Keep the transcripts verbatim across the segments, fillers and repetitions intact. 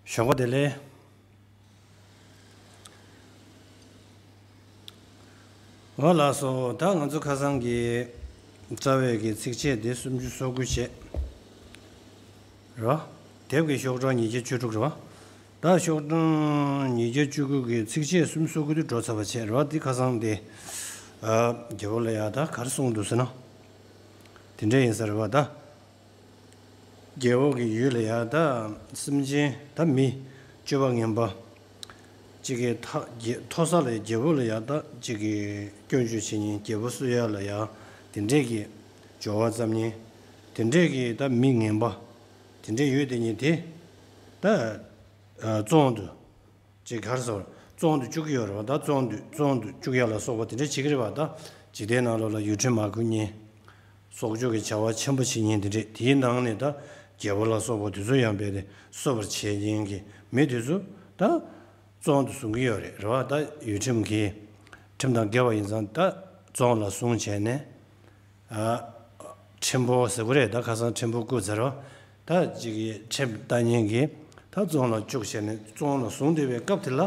ཞོགས་པ་བདེ་ལེགས། འོ་ལགས་སོ། ད་ང་ཚོ་ཁ་སང་གི་རྩ་བའི་གི་ཚིགས་བཅད་དེ་སུམ་ཅུ་སོ་དགུ་བྱས། རེད་བ། དེབ་ཀྱི་ཤོག་གྲངས་ཉིས་བརྒྱ་བཅུ་དྲུག་རེད་བ། ད་ཤོག་གྲངས་ཉིས་བརྒྱ་བཅུ་དགུ་གི་ཚིགས་བཅད་སུམ་ཅུ་སོ་དགུ་དེ་འགྲོ་ཚར་བ་བྱས་རེད་བ། དེ་ཁ་སང་དེ། ཨ། རྒྱལ་པོ་ལ་ཡ་ད་ག་རེ་གསུངས་འདུག་ཟེར་ན། དེ་འདྲ་ཡིན་ས་རེད་བ་ད། རྒྱལ་པོ་གི་ཡུལ་ལ་ཡ་ད་སེམས་ཅན་ད་མི་སྤྱོད་པ་ངན་པ། གཅིག་གི་ཐ་རྒྱལ་མཐོ་ས་ལ་རྒྱལ་པོ་ལ་ཡ་ད་གཅིག་གི་སྐྱོན་བརྗོད་བྱེད་མཁན། རྒྱལ་པོ་གསོད་ཡ་ལ་ཡ་དེ་འདྲས་ཀྱི་སྦྱོར་བ་བརྩམ་མཁན། དེ་འདྲས་ཀྱི་ད་མི་ངན་པ་དེ་འདྲས་ཡོད་དེ་ཉིད་དེ་ད་བཙོན་དུ། ཅིག་ག་རེ་ཟེར། བཙོན་དུ་བཅུག་གི་ཡོད་རེད་བ། ད་བཙོན་དུ་བཙོན་དུ་བཅུག་ཡ་ལ་སོགས་པ་དེ་འདྲ་བྱེད་ཀྱི་རེད་བ། ད་འཇིག་རྟེན་ནང་ལོགས་ལ་ཡུལ་ཁྲིམས་མ་བཀུར་མཁན། སྲོག་གཅོད་ཀྱི་བྱ་བ་ཆེན་པོ་བྱེད་མཁན་དེ་འདྲས། དེའི་ནང་ནས་ད་རྒྱལ་པོ་ལ་སོགས་པ་དེ་ཚོ་ཡང་རྦད་དེ་གསོད་པར་བྱེད་མཁན་གྱི་མི་དེ་ཚོ་ད་བཙོན་དུ་བཟུང་གི་ཡོད་རེད། རེད་བ། ད་ཡུལ་ཁྲིམས་ཀྱི་ཁྲིམས་དང་འགལ་བ་ཡིན་ཙང་ད་བཙོན་ལ་བཟུང་བྱས་ནས། ཨ། ཁྲིམས་ཕོ་ཟེར་དགོས་རེད། ད་ཁ་སང་ཁྲིམས་ཕོ་བཀུག་ཚར་བ། ད་ཅིག་གི་ཁྲིམས་ལྟ་མཁན་གྱིས་ད་བཙོན་ལ་བཅུག་བྱས་ནས་བཙོན་ལ་བཟུང་བསྡད་པའི་སྐབས་དེ་ལ།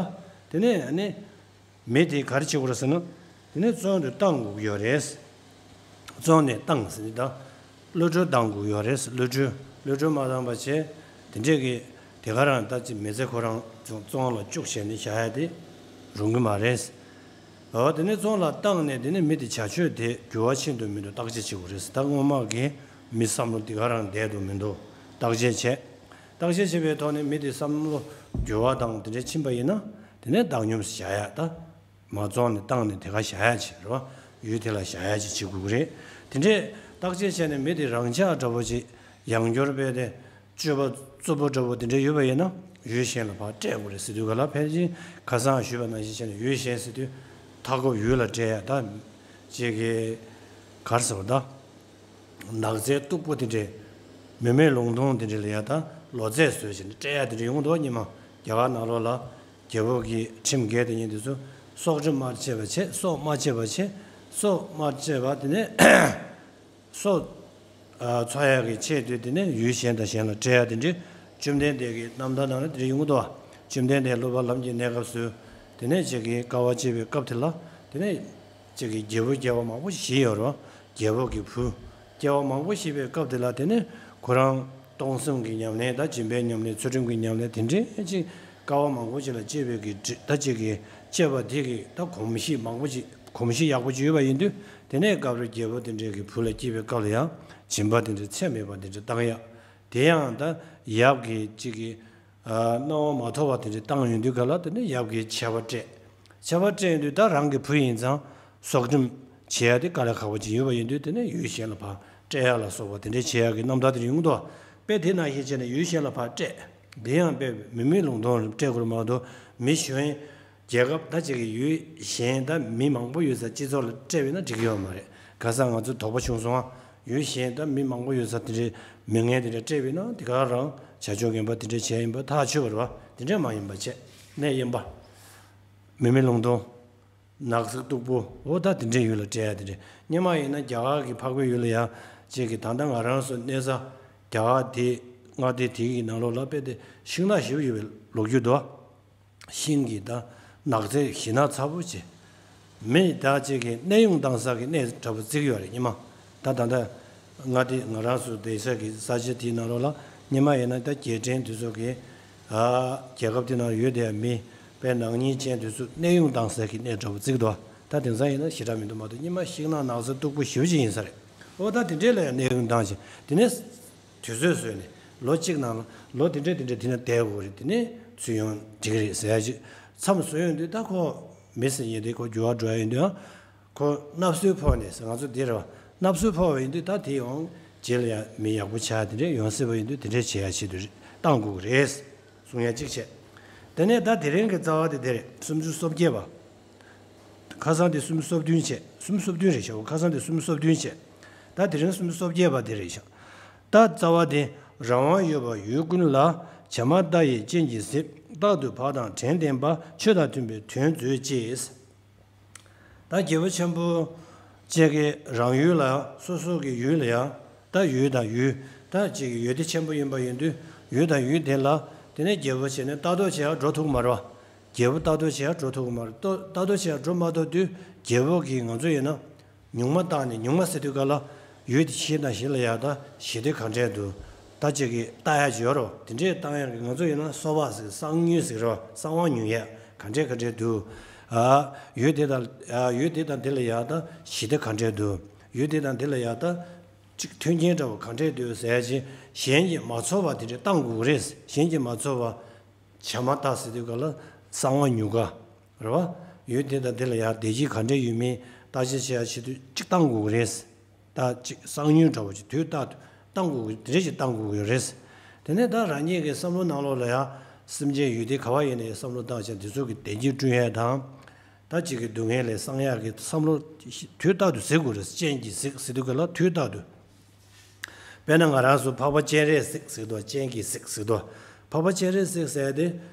དེ་ནས་ཨ་ནི་མི་དེ་ག་རེ་བྱེད་དགོས་རེད་ཟེར་ན། དེ་ནས་བཙོན་དུ་བཏང་དགོས་ཀྱི་ཡོད་རེད། བཙོན་ནས་བཏང་ཟེར་ནས་ད་གློད་གྲོལ་བཏང་དགོས་ཀྱི་ཡོད་རེད། གློད་གྲོལ་གློད་གྲོལ་མ་བཏང་བ་བྱས། དེ་འདྲས་ཀྱི་དེ་ག་རང་ད་ཅིག་མི་ཚེ་ཁོ་རང་བཙོན་ལ་བཅུག་བྱས་ནས་བཞག་ཡ་དེ་རུང་གི་མ་རེད། འོ། དེ་ནས་བཙོན་ལ་བཏང་ནས་དེ་ནས་མི་དེ་བྱ་སྤྱོད་དེ་འགྱུར་བ་ཕྱིན་འདུག་མི་འདུག་བརྟག་དཔྱད་བྱེད་དགོས་རེད། ད་སྔོན་མ་གི་མི་བསམ་བློ་དེ་ག་རང་བསྡད་འདུག་མི་འདུག་བརྟག་དཔྱད་བྱས། བརྟག་དཔྱད་བྱས་པའི་ཐོག་ནས་མི་དེ་བསམ་བློ་འགྱུར་བ་དང་དེ་འདྲ་ཕྱིན་པ་ཡིན་ན། དེ་ནས་བཏང་སྙོམས་སུ་བཞག་ཡ། ད་མ་བཙོན་ནས་བཏང་ནས་དེ་ག་བཞག་ཡ་ཅིག་རེད་བ། ཡུལ་དེ་ལ་བཞག་ཡ་ཅིག་བྱེད་དགོས་ཀྱི་རེད། དེ་འདྲས་བརྟག་དཔྱད་བྱས་ནས་མི་དེ་རང་འཇགས་འདྲ་པོ་ཅིག་ཡང་སྐྱར་རྦད་དེ། སྤྱོད་པ་རྩུབ་པོ་འདྲ་པོ་དེ་འདྲ་ཡོད་པ་ཡིན་ན་ཡུལ་གཞན་ལ་ཕར་སྤྲད་དགོས་རེད་ཟེར་དུས་ག་ལ། ཕལ་ཆེར་ཁ་སང་ཞུས་པ་ནང་བཞིན་བྱས་ནས་ཡུལ་གཞན་ཟེར་དུས་མཐའ་འཁོབ་ཡུལ་ལ་སྤྲད་ཡ། ད་ཅིག་གི་ག་རེ་ཟེར་བ། ད་ནགས་ཚལ་སྟུག་པོ་དེ་འདྲའི་མུ་མེད་ལུང་སྟོང་དེ་འདྲ་ལ་ཡ་ད་ལོ་ཚད་བཟོས་བྱས་ནས་སྤྲད་ཡ་དེ་འདྲ་ཡོང་འདུག་སྙམ། རྒྱ་གར་ནང་ལོགས་ལ་རྒྱལ་པོ་གི་ཁྲིམས་འགལ་དེ་ཉིད་དེ་ཚོ་སྲོག་ཁྲིམས་མར་བཅད་པ་བྱས། སྲོག་མ་བཅད་པ་བྱས། སྲོག་མ་བཅད་པ་དེ་ནས། སྲོག་ཨ། འཚོ་ཡག་གི་ཆེད་དུ་དེ་ནས་ཡུལ་གཞན་དང་གཞན་ལ་སྤྲད་ཡ་དེ་འདྲའི་བཅོམ་ལྡན་འདས་ཀྱི་རྣམ་ཐར་ནང་ལ་དེ་འདྲ་ཡོང་གི་འདུག་བ། བཅོམ་ལྡན་འདས་སློབ་པ་ལམ་གྱི་གནས་སྐབས་སུ་དེ་ནས་ཅིག་གི་དཀའ་བ་སྤྱད་པའི་སྐབས་དེ་ལ། དེ་ནས་ཅིག་གི་རྒྱལ་པོ་སྐྱེ་བ་མང་པོ་ཞིག་བཞེས་ཡོད་རེད་བ། རྒྱལ་པོ་གི་བུ་སྐྱེ་བ་མང་པོ་བཞེས་པའི་སྐབས་དེ་ལ། དེ་ནས་ཁོ་རང་སྟོང་གསུམ་གྱི་ཉམས་ལེན་དང་སྦྱིན་པའི་ཉམས་ལེན། ཚུལ་ཁྲིམས་ཀྱི་ཉམས་ལེན། དེ་འདྲའི་ཅིག་དཀའ་བ་མང་པོ་ཅིག་ལ་སྤྱད་པའི་གི་ད་ཅིག་གི་སྤྱད་པ་དེ་གི་ད་གོམས་གཤིས་མང་པོ་ཅིག་གོམས་གཤིས་ཡག་པོ་ཅིག་ཡོད་པ་ཡིན་དུས། དེ་ནས་སྐབས་རེ་རྒྱལ་པོ་དེ་འདྲའི་གི་བུ་ལ་སྐྱེས་པའི་སྐབས་ལ་ཡང་སྦྱིན་པ་དེ་འདྲ་ཚད་མེད་པ་དེ་འདྲ་བཏང་ཡག། དེ་ཡང་ད་ཡབ་ཀྱི་ཅིག་གི་ཨ། གནང་བ་མ་ཐོབ་པ་དེ་འདྲ་བཏང་ཡོང་དུས་ག་ལ། དེ་ནས་ཡབ་ཀྱིས་ཆད་པ་སྤྲད། ཆད་པ་སྤྲད་ཡོང་དུས་ད་རང་གི་བུ་ཡིན་ཙང་སྲོག་ཁྲིམས་བྱེད་ཡ་དེ་དཀའ་ལས་ཁག་པོ་ཅིག་ཡོད་པ་ཡིན་དུས། དེ་ནས་ཡུལ་གཞན་ལ་ཕར་སྤྲད་ཡ་ལ་སོགས་པ་དེ་འདྲ་བྱེད་ཡ་གི་རྣམ་ཐར་དེ་འདྲ་ཡོང་གི་འདུག་དཔེ་དེ་ནང་བཞིན་བྱས་ནས་ཡུལ་གཞན་ལ་ཕར་སྤྲད། དེ་ཡང་དཔེ་མུ་མེད་ལུང་སྟོང་སྤྲད་དགོས་རེད་མ་གཏོགས། མི་གཞན་རྒྱལ་ཁབ་ད་ཅིག་གི་ཡུལ་གཞན་ད་མི་མང་པོ་ཡོད་ས་སྤྱི་ཚོགས་ལ་སྤྲད་པ་ཡིན་ན་འགྲིག་གི་ཡོད་མ་རེད། ཁ་སང་ང་ཚོ་དོགས་པ་བྱུང་སོང་ཨ། ཡུལ་གཞན་ད་མི་མང་པོ་ཡོད་ས་དེ་འདྲའི་མི་ངན་དེ་འདྲ་སྤྲད་པ་ཡིན་ན། དེ་ག་རང་བྱ་སྤྱོད་ངན་པ་དེ་འདྲ་བྱས་ཡིན་པ་ཐག་ཆོད་པ་རེད་བ། དེ་འདྲ་མ་ཡིན་པ་བྱས། གནས་དབེན་པ། མུ་མེད་ལུང་སྟོང་། ནགས་ཚལ་སྟུག་པོ། འོ། ད་དེ་འདྲའི་ཡུལ་ལ་སྤྲད་ཡ་དེ་འདྲ། སྔོན་མ་ཡིན་ན་རྒྱ་གར་གྱི་འཕགས་པའི་ཡུལ་ལ་ཡ་ཅིག་གི། ད་ལྟ་ང་རང་ཚོ་གནས་ས་རྒྱ་གར་དེ་མངའ་སྡེ་དེ་གི་ནང་ལོགས་ལ་དཔེ་དེ་ཤིང་ནགས་ཞེ་པོ་ཡོད་པའི་ལོ་རྒྱུས་འདུག་ཤིང་གི་ད་ནགས་ཚལ་ཞེ་ན་ཚ་པོ་བྱས། མི་ད་ཅིག་གི་གནས་དབྱུང་བཏང་ས་གི་གནས་འདྲ་པོ་བརྩི་གི་ཡོད་རེད་སྔོན་མ། ད་ད་ལྟ་མངའ་སྡེ་ང་རང་ཚོ་བསྡད་ས་གི་ས་ཆ་དེའི་ནང་ལོགས་ལ་སྔོན་མ་ཡིན་ན་ད་རྒྱལ་ཕྲན་དེ་ཚོ་གི། ཨ། རྒྱལ་ཁབ་དེ་ནང་ཡོད་དེ་མི་དཔེ་ནག་ཉེས་ཅན་དེ་ཚོ་གནས་དབྱུང་བཏང་ས་གི་གནས་འདྲ་པོ་བརྩི་གི་འདུག་ད་དེང་སང་ཡིན་ན་ཞེ་དྲག་མི་འདུག་མ་གཏོགས། སྔོན་མ་ཤིང་ནགས་ནགས་ཚལ་སྟུག་པོ་ཞེ་པོ་ཅིག་ཡིན་ས་རེད། འོ། ད་དེ་འདྲས་ལ་ཡང་གནས་དབྱུང་བཏང་ཞིང་། དེ་ནས་དུས་ཚོད་བཟོས་ནས་ལོ་གཅིག་ནང་ལ་ལོ་དེ་འདྲས་དེ་འདྲས་དེ་ན་བསྡད་དགོས་རེད། དེ་ནས་ཚུར་ཡོང་འགྲིག་གི་རེད་ཟེར་ཡ་ཅིག་མཚམས་བཟོས་ཡོང་དུས། ད་ཁོ་མི་ཟེར་མཁན་དེ་ཁོ་འགྱུར་བ་འགྲོ་ཡ་ཡིན་དུས། ཨ། ཁོ་མནབ་སྲོལ་ཕོག་ནས་ཟེར། ང་ཚོ་འདི་རེད་བ། མནབ་སྲོལ་ཕོག་པ་ཡིན་དུས་ད་དེ་ཡང་རྗེས་ལ་ཡང་མི་ཡག་པོ་ཆགས་དེ་འདྲས་ཡོང་སྲིད་པ་ཡིན་དུས། དེ་འདྲས་བྱེད་ཡ་ཆེད་དུ་བཏང་དགོས་ཀྱི་རེད་གསུང་ཡ་གཅིག་བྱས། དེ་ནས་ད་དེ་རིང་གི་རྩ་བ་དེ་དེ་རེད། སུམ་ཅུ་སོ་བརྒྱད་པ། ཁ་སང་དེ་སུམ་ཅུ་སོ་བདུན་བྱས། སུམ་ཅུ་སོ་བདུན་རེད་ཤག་ཁ་སང་དེ་སུམ་ཅུ་སོ་བདུན་བྱས། ད་དེ་རིང་སུམ་ཅུ་སོ་བརྒྱད་པ་དེ་རེད་ཤག་ད་རྩ་བ་དེ། རང་དབང་ཡོད་པ་ཡུལ་ཀུན་ལ། བྱ་མ་ལྟ་ཡི་སྤྱན་གྱིས་གཟིགས། རྟག་ཏུ་བག་དང་བྲན་ལྡན་པ། ཆོས་དང་མཐུན་པའི་དོན་མཛོད་ཅེས། ད་རྒྱལ་པོ་ཆེན་པོ་བཅས་ཀྱིས་རང་ཡུལ་ལ། སོ་སོ་གི་ཡུལ་ལ་ཡང་། ད་ཡུལ་དང་ཡུལ། ད་ཅིག་ཡུལ་སྡེ་ཆེན་པོ་ཡིན་པ་ཡིན་དུས། ཡུལ་དང་ཡུལ་དེ་ལ་ དེ་ནས་རྒྱལ་པོ་བྱས་ནས་ལྟ་རྟོག་བྱེད་ཡག་འགྲོ་ཐུབ་མ་རེད་བ། རྒྱལ་པོ་ལྟ་རྟོག་བྱེད་ཡག་འགྲོ་ཐུབ་མ་རེད། ལྟ་ལྟ་རྟོག་བྱེད་ཡག་འགྲོ་མ་ཐུབ་དུས་རྒྱལ་པོ་གིས་ང་ཚོ་ཡིན་ན་ཉུང་མ་བཏང་ནས། ཉུང་མ་ཟེར་དུས་ག་ལ་ཡོད་དེ་ཤི་དང་ཞིག་ལ་ཡག་ད་ཞི་དེ་ག་འདྲས་འདུག་ད་ཅིག་གིས་ལྟ་ཡག་ཅིག་ཡོད་རོ། དེ་འདྲས་བཏང་ཡག་གི་ང་ཚོ་ཡིན་ན་གསོ་བ་ཟེར་གསང་ཉུལ་ཟེར་རོ། གསང་བ་ཉུལ་ཡག་ག་འདྲས་ག་འདྲས་འདུག་ཨ། ཡོད་དེ་དང་ཨ། ཡོད་དེ་དང་དེ་ལ་ཡག་ད་ཞི་དེ་ག་འདྲས་འདུག་ཡོད་དེ་དང་དེ་ལ་ཡག་ད་ཅིག་མཐུན་རྐྱེན་འདྲ་བོ་ག་འདྲས་འདུག་ཟེར་ཡག་ཅིག་གཞན་གྱིས་མ་ཚོར་བ་དེ་འདྲས་བཏང་དགོས་ཀྱི་རེད། གཞན་གྱིས་མ་ཚོར་བ། བྱ་མ་བཏགས་ཟེར་དུས་ག་ལ་གསང་བ་ཉུལ་དགོས་རེད་བ། ཡོད་དེ་དང་དེ་ལ་ཡག་བདེ་སྐྱིད་ག་འདྲས་ཡོད་མེད་བརྟག་དཔྱད་བྱེད་ཡག་ཆེད་དུ་གཅིག་བཏང་དགོས་ཀྱི་རེད། ད་གཅིག་གསང་ཉུལ་འདྲ་བོ་ཅིག་དུས་རྟག་ཏུ་བཏང་དགོས་ཀྱི་དེ་འདྲས་ཅིག་བཏང་དགོས་ཀྱི་རེད། དེ་ནས་ད་རང་ཉིད་ཀྱི་བསམ་བློ་ནང་ལོགས་ལ་ཡག་སེམས་ཅན་ཡོད་དེ་ག་བ་ཡིན་ན་ཡང་བསམ་བློ་བཏང་བྱས་དེ་ཚོ་གི་བདེ་སྐྱིད་བསྐྲུན་ཡག་དང་། ད་གཅིག་གི་སྡུག་བསྔལ་ལས་སངས་ཡག་གི་བསམ་བློ་དུས་རྟག་ཏུ་གཟིགས་དགོས་རེད། སྤྱན་གྱིས་གཟིགས་ཟེར་དུས་ག་ལ་དུས་རྟག་ཏུ། དཔེར་ན་ང་རང་ཚོ་འཕགས་པ་སྤྱན་རས་གཟིགས་ཟེར་དོ། སྤྱན་གྱིས་གཟིགས་ཟེར་དོ། འཕགས་པ་སྤྱན་རས་གཟིགས་ཟེར་དེ་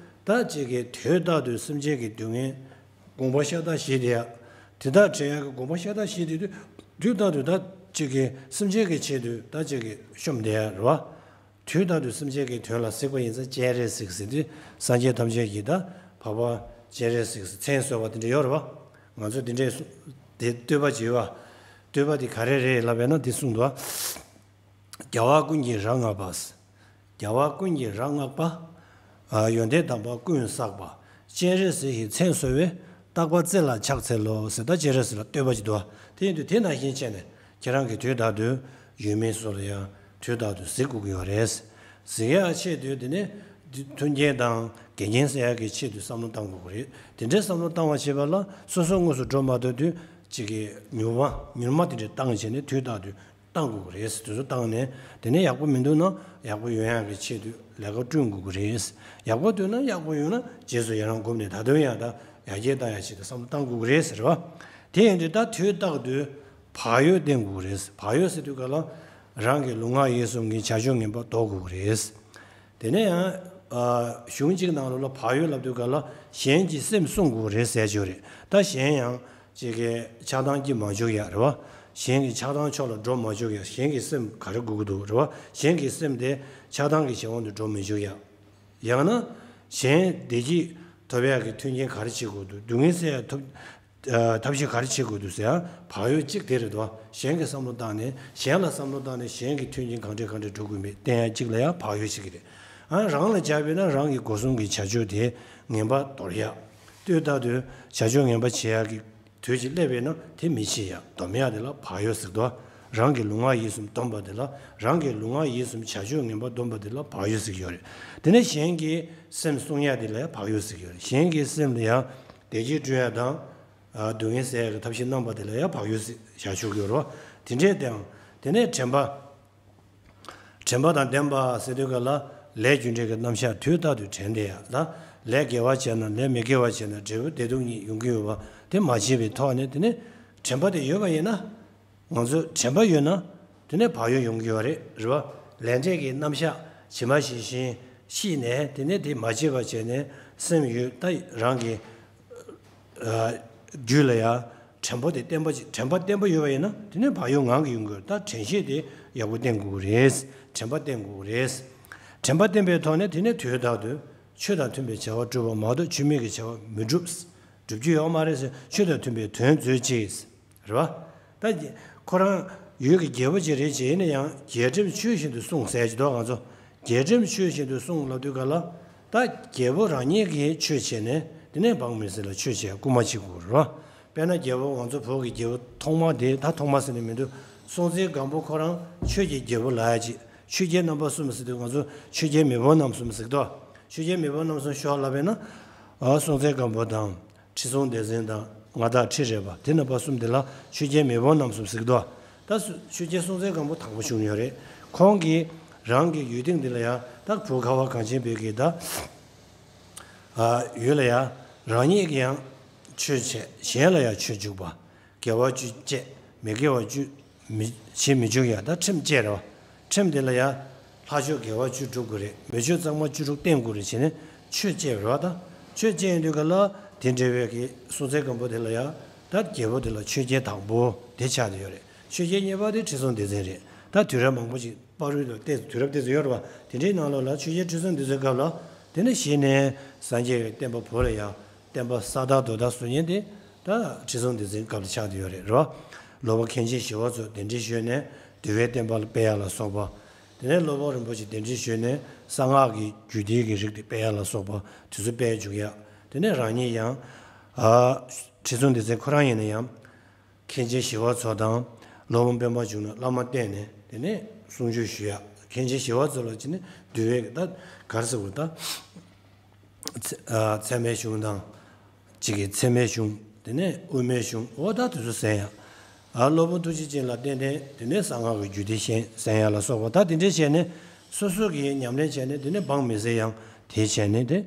ད་ཅིག་གི་དུས་རྟག་ཏུ་སེམས་ཅན་གྱི་སྡུག་བསྔལ་དགོངས་པ་ཤ་སྟག་བཞེས་བསྡད་ཡག་དེ་དག་དྲན་ཡག་གི་དགོངས་པ་ཤ་སྟག་བཞེས་བསྡད་དུས་དུས་རྟག་ཏུ་ད་ཅིག་གི་སེམས་ཅན་གྱི་ཆེད་དུ་ད་ཅིག་གི་བཤོམས་བསྡད་ཡག་རེད་བ། དུས་རྟག་ཏུ་སེམས་ཅན་གྱི་དོན་ལ་གཟིགས་པ་ཡིན་ཙང་སྤྱན་རས་གཟིགས་ཟེར་དུས་སངས་རྒྱས་ཐམས་ཅད་ཀྱིས་ད་འཕགས་པ་སྤྱན་རས་གཟིགས་ཟེར་མཚན་གསོལ་བ་དེ་འདྲ་ཡོད་རེད་བ། ང་ཚོ་དེ་འདྲས་གསུང་དེ་བསྟོད་པ་བྱེད་བ། བསྟོད་པ་དེ་ག་རེ་རེད་ལབ་པས་ན་དེ་གསུངས་འདུག་རྒྱལ་བ་ཀུན་གྱི་རབ་བསྔགས་པ། རྒྱལ་བ་ཀུན་གྱི་རབ་བསྔགས་པ། ཨ། ཡོན་ཏན་དམ་པ་ཀུན་བསགས་པ། སྤྱན་རས་གཟིགས་ཀྱི་མཚན་གསོལ་བས། རྟག་པ་བརྩེ་ལ་ཕྱག་འཚལ་ལོ་ཟེར་ད་སྤྱན་རས་གཟིགས་ལ་བསྟོད་པ་ཅིག་འདུག་དེ་ཡིན་དུས་དེ་ནང་བཞིན་བྱས་ནས་ཁྱེད་རང་གིས་དུས་རྟག་ཏུ་ཡོད་མེད་སོགས་ལ་ཡང་དུས་རྟག་ཏུ་གཟིགས་དགོས་ཀྱི་ཡོད་རེད། གཟིགས་ཡག་ཆེད་དུ་དེ་ནས་མཐུན་རྐྱེན་དང་འགལ་རྐྱེན་སེལ་ཡག་གི་ཆེད་དུ་བསམ་བློ་བཏང་དགོས་ཀྱི་རེད། དེ་འདྲའི་བསམ་བློ་བཏང་བ་བྱེད་པ་ལ་སོ་སོ་དངོས་སུ་འགྲོ་མ་ཐུབ་དུས་གཅིག་གི་ཉུང་བ་ཉུང་མ་དེ་འདྲ་བཏང་བྱས་ནས་དུས་རྟག་ཏུ་བཏང་དགོས་ཀྱི་རེད། དུས་ཚོད་བཏང་ནས་དེ་ནས་ཡག་པོ་མི་འདུག་ན་ཡག་པོ་ཡོང་ཡག་གི་ཆེད་དུ་ལས་ཀ་བསྐྲུན་དགོས་ཀྱི་རེད། ཡག་པོ་འདུག་ན་ཡག་པོ་ཡོང་ན་རྗེས་སུ་ཡི་རང་བསྒོམས་ནས་ད་དུང་ཡང་ད་ཡར་རྒྱས་བཏང་ཡག་ཆེད་དུ་བསམ་བློ་བཏང་དགོས་ཀྱི་རེད་ཟེར་བ། དེ་ཡིན་དུས་ད་དུས་རྟག་ཏུ་བག་ཡོད་བསྟེན་དགོས་ཀྱི་རེད། བག་ཡོད་ཟེར་དུས་ག་ལ་རང་གི་ལུས་ངག་ཡིད་གསུམ་གྱི་བྱ་སྤྱོད་ངན་པ་ཟློག་དགོས་ཀྱི་རེད། དེ་ནས་ཡང་། ཨ། གཞུང་གཅིག་ནང་ལོགས་ལ་བག་ཡོད་ལབ་དུས་ག་ལ་གཞན་གྱི་སེམས་བསྲུང་དགོས་རེད་ཟེར་གྱི་ཡོད་རེད། ད་གཞན་ཡང་གཅིག་གིས་ཆགས་སྡང་སྐྱེ་མ་བཅུག་ཡག་རེད་བ། གཞན་གྱི་ཆགས་སྡང་ཕྱོགས་ལ་འགྲོ་མ་བཅུག་ཡག་གཞན་གྱི་སེམས་ག་རེ་དགོས་ཀྱི་འདུག་རེད་བ། གཞན་གྱི་སེམས་དེ་ཆགས་སྡང་གི་བྱེད་དབང་དུ་འགྲོ་མི་བཅུག་ཡག་ཡང་ན། གཞན་བདེ་སྐྱིད་ཐོབ་ཡག་གི་མཐུན་རྐྱེན་ག་རེ་བྱེད་དགོས་འདུག་སྡུག་བསྔལ་སེལ་ཡག་ཐོབ། ཨ། ཐབས་ཤེས་ག་རེ་བྱེད་དགོས་འདུག་ཟེར་ཡང་བག་ཡོད་གཅིག་དེ་རེད་དོ། གཞན་གྱི་བསམ་བློ་བཏང་ནས་གཞན་ལ་བསམ་བློ་བཏང་ནས་གཞན་གྱི་མཐུན་རྐྱེན་གང་འདྲས་གང་འདྲས་འགྲོ་དགོས་མེད་བསྟན་ཡག་གཅིག་ལ་ཡང་བག་ཡོད་བྱེད་ཀྱི་རེད། ཨ། རང་ལ་སྦྱར་བས་ན་རང་གི་སྒོ་གསུམ་གྱི་བྱ་སྤྱོད་དེ་ངན་པ་དོར་ཡག་དུས་རྟག་ཏུ་བྱ་སྤྱོད་ངན་པ་བྱེད་ཡག་གི་དུས་ཀྱི་སླེབས་པས་ན་དེ་མི་བྱེད་ཡག་སྡོམ་ཡག་དེ་ལ་བག་ཡོད་ཟེར་དོ། རང་གི་ལུས་ངག་ཡིད་གསུམ་སྡོམ་པ་དེ་ལ། རང་གི་ལུས་ངག་ཡིད་གསུམ་བྱ་སྤྱོད་ངན་པ་སྡོམ་པ་དེ་ལ་བག་ཡོད་ཟེར་གྱི་ཡོད་རེད། དེ་ནས་གཞན་གྱི་སེམས་བསྲུང་ཡག་དེ་ལ་ཡང་བག་ཡོད་ཟེར་གྱི་ཡོད་རེད། གཞན་གྱི་སེམས་ལ་ཡང་བདེ་སྐྱིད་བསྐྲུན་ཡག་དང་། ཨ། སྡུག་བསྔལ་སེལ་ཡག་གི་ཐབས་ཤེས་གནང་བ་དེ་ལ་ཡང་བག་ཡོད་ཟེར་བྱ་ཆོག་གི་ཡོད་རེད། དེ་འདྲས་དང་། དེ་ནས་དྲན་པ། དྲན་པ་དང་ལྡན་པ་ཟེར་དུས་ག་ལ་ལས་རྒྱུ་འབྲས་ཀྱི་རྣམ་གཞག་དུས་རྟག་ཏུ་དྲན་བསྡད་ཡག་ལ། ལས་དགེ་བ་བྱས་ན་ལས་མི་དགེ་བ་བྱས་ན་འབྲས་བུ་བདེ་སྡུག་གཉིས་ཡོང་གི་ཡོད་པ་དེ་མ་བརྗེད་པའི་ཐོག་ནས་དེ་ནས་དྲན་པ་དེ་ཡོད་པ་ཡིན་ན། ང་ཚོ་དྲན་པ་ཡོད་ན་དེ་ནས་བག་ཡོད་ཡོང་གི་ཡོད་རེད། རེད་བ། ལས་འབྲས་ཀྱི་རྣམ་གཞག་ཇི་མ་ཇི་བཞིན་ཤེས་ནས་དེ་ནས་དེ་མ་བརྗེད་པ་བྱས་ནས་སེམས་ཡོད་ད་རང་གི་ཨ། རྒྱུད་ལ་ཡང་དྲན་པ་དེ་བརྟན་པ་ཅིག་དྲན་པ་བརྟན་པོ་ཡོད་པ་ཡིན་ན་དེ་ནས་བག་ཡོད་ངང་གིས་ཡོང་གི་ཡོད་རེད། ད་དྲན་ཤེས་དེ་ཡག་པོ་བསྟེན་དགོས་ཀྱི་རེད། དྲན་པ་བསྟེན་དགོས་ཀྱི་རེད། དྲན་པ་བསྟེན་པའི་ཐོག་ནས་དེ་ནས་དུས་རྟག་ཏུ་ཆོས་དང་མཐུན་པའི་བྱ་བ་སྒྲུབ་པ་མ་གཏོགས་ཆོས་མེད་ཀྱི་བྱ་བ་མི་སྒྲུབ། སྒྲུབ་རྒྱུ་ཡོད་མ་རེད་ཟེར། ཆོས་དང་མཐུན་པའི་དོན་མཛོད་ཅིག་རེད་བ། ད་ཁོ་རང་ཡུལ་གྱི་རྒྱལ་པོ་ཅིག་རེད་ཅེས་ཡིན་ན་ཡང་རྒྱལ་ཁྲིམས་ཆོས་བཞིན་དུ་སྲུང་ཟེར་གྱི་འདུག་ང་ཚོ་རྒྱལ་ཁྲིམས་ཆོས་བཞིན་དུ་སྲུང་ལབ་དུས་ག་ལ། ད་རྒྱལ་པོ་རང་ཉིད་ཀྱིས་ཆོས་བྱས་ནས་དེ་ནས་འབངས་མི་སེར་ལ་ཆོས་བྱས་སྐུལ་མ་བྱེད་དགོས་རེད་བ། དཔེར་ན་རྒྱལ་པོ་ང་ཚོ་བོད་ཀྱི་རྒྱལ་པོ་ཐོག་མ་དེ་ད་ཐོག་མ་ཟེར་ནས་མི་འདུག་སྲོང་བཙན་སྒམ་པོ་ཁོ་རང་ཆོས་ཀྱི་རྒྱལ་པོ་ལབ་ཡ་ཅིག་ཆོས་རྒྱལ་རྣམ་པ་གསུམ་ཟེར་དུས་ང་ཚོ་ཆོས་རྒྱལ་མེས་དབོན་རྣམ་གསུམ་ཟེར་གི་འདུག་ཆོས་རྒྱལ་མེས་དབོན་རྣམ་གསུམ་ཤོག་ལབ་པས་ན། ཨ། སྲོང་བཙན་སྒམ་པོ་དང་། ཁྲི་སྲོང་ལྡེ་བཙན་དང་མངའ་བདག་ཁྲི་རལ་པ་དེ་རྣམ་པ་གསུམ་དེ་ལ་ཆོས་རྒྱལ་མེས་དབོན་རྣམ་གསུམ་ཟེར་གི་འདུག་ད་སུ་ཆོས་རྒྱལ་སྲོང་བཙན་སྒམ་པོ་དང་པོ་བྱུང་ཡོད་རེད། ཁོང་གིས་རང་གི་ཡུལ་སྟེང་འདི་ལ་ཡང་ད་བོད་ཁ་བ་གངས་ཅན་བོད་ཀྱི་ད། ཨ། ཡུལ་ལ་ཡང་རང་ཉིད་ཀྱིས་ཡང་ཆོས་བྱས། གཞན་ལ་ཡང་ཆོས་བཅུག་པ། དགེ་བ་བཅུ་སྤྱད། མི་དགེ་བ་བཅུ་མི་བྱེད་མི་བཅུག་ཡ་ད་ཁྲིམས་བཅས་རེད་བ། ཁྲིམས་དེ་ལ་ཡང་ལྷ་ཆོས་དགེ་བ་བཅུ་སྒྲུབ་དགོས་རེད། མི་ཆོས་གཙང་མ་བཅུ་དྲུག་བསྟེན་དགོས་རེད་བྱས་ནས་ཆོས་བཅས་རེད་བ། ད་ཆོས་བཅས་ཡོང་དུས་ག་ལ་དེ་འདྲ་བའི་གི་སྲོང་བཙན་སྒམ་པོ་དེ་ལ་ཡང་ད་རྒྱལ་པོ་དེ་ལ་ཆོས་རྒྱལ་དང་པོ་དེ་ཆགས་བསྡད་ཡོད་རེད། ཆོས་རྒྱལ་གཉིས་པ་དེ་ཁྲི་སྲོང་ལྡེ་བཙན་རེད། ད་དུས་རབས་མང་པོ་ཅིག་བར་དུ་ལ་ཏོག་ཙམ་དུས་རབས་ཏོག་ཙམ་ཡོད་རེད་བ། དེ་འདྲའི་ནང་ལོགས་ལ་ཆོས་རྒྱལ་ཁྲི་སྲོང་ལྡེ་བཙན་སྐབས་ལ་ དེ་ནས་གཞི་ནས་སངས་རྒྱས་ཀྱི་བསྟན་པ་བོད་ལ་ཡང་བསྟན་པ་ས་དག་རྡོ་དག་བཟོ་མཁན་དེ་ད་ཁྲི་སྲོང་ལྡེ་བཙན་སྐབས་ལ་ཆགས་བསྡད་ཡོད་རེད། རེད་བ། ལོག་པ་མཁན་ཆེན་ཞི་བ་འཚོ་གདན་འདྲེན་ཞུས་ནས་འདུལ་བའི་བསྟན་པ་ལ་སྤེལ་ཡག་ལ་སོགས་པ། དེ་ནས་སློབ་དཔོན་རིན་པོ་ཆེ་གདན་འདྲེན་ཞུས་ནས་གསང་སྔགས་ཀྱི་རྒྱུད་སྡེ་གི་རིགས་དེ་སྤེལ་ཡག་ལ་སོགས་པ་དེ་ཚོ་སྤེལ་བཅུག་ཡག་དེ་ནས་རང་ཉིད་ཡང་ཨ་ཁྲི་སྲོང་ལྡེ་བཙན་ཁོ་རང་ཡིན་ན་ཡང་། མཁན་ཆེན་ཞི་བ་འཚོ་དང་སློབ་དཔོན་པད་མ་འབྱུང་གནས་བླ་མ་བསྟེན་ནས་དེ་ནས་གསུང་ཆོས་ཞུ་ཡག་མཁན་ཆེན་ཞི་བ་འཚོ་ལ་བྱས་ནས་འདུལ་བའི་ད་ག་རེ་ཟེར་དགོས་ད། ཚད་ཨ་ཚད་མའི་གཞུང་དང་། གཅིག་གི་ཚད་མའི་གཞུང་། དེ་ནས་དབུ་མའི་གཞུང་འོ་ད་དེ་ཚོ་གསན་ཡག་ཨ་སློབ་དཔོན་ཐུགས་རྗེ་ཅན་ལ་བསྟེན་ཏེ་དེ་ནས་གསང་སྔགས་ཀྱི་རྒྱུད་སྡེ་གཞན་གསན་ཡག་ལ་སོགས་པ་ད་དེ་འདྲས་བྱས་ནས་སོ་སོ་གིས་ཉམས་ལེན་བྱས་ནས་དེ་ནས་འབངས་མི་སེར་ཡང་དེ་བྱས་ནས་དེ་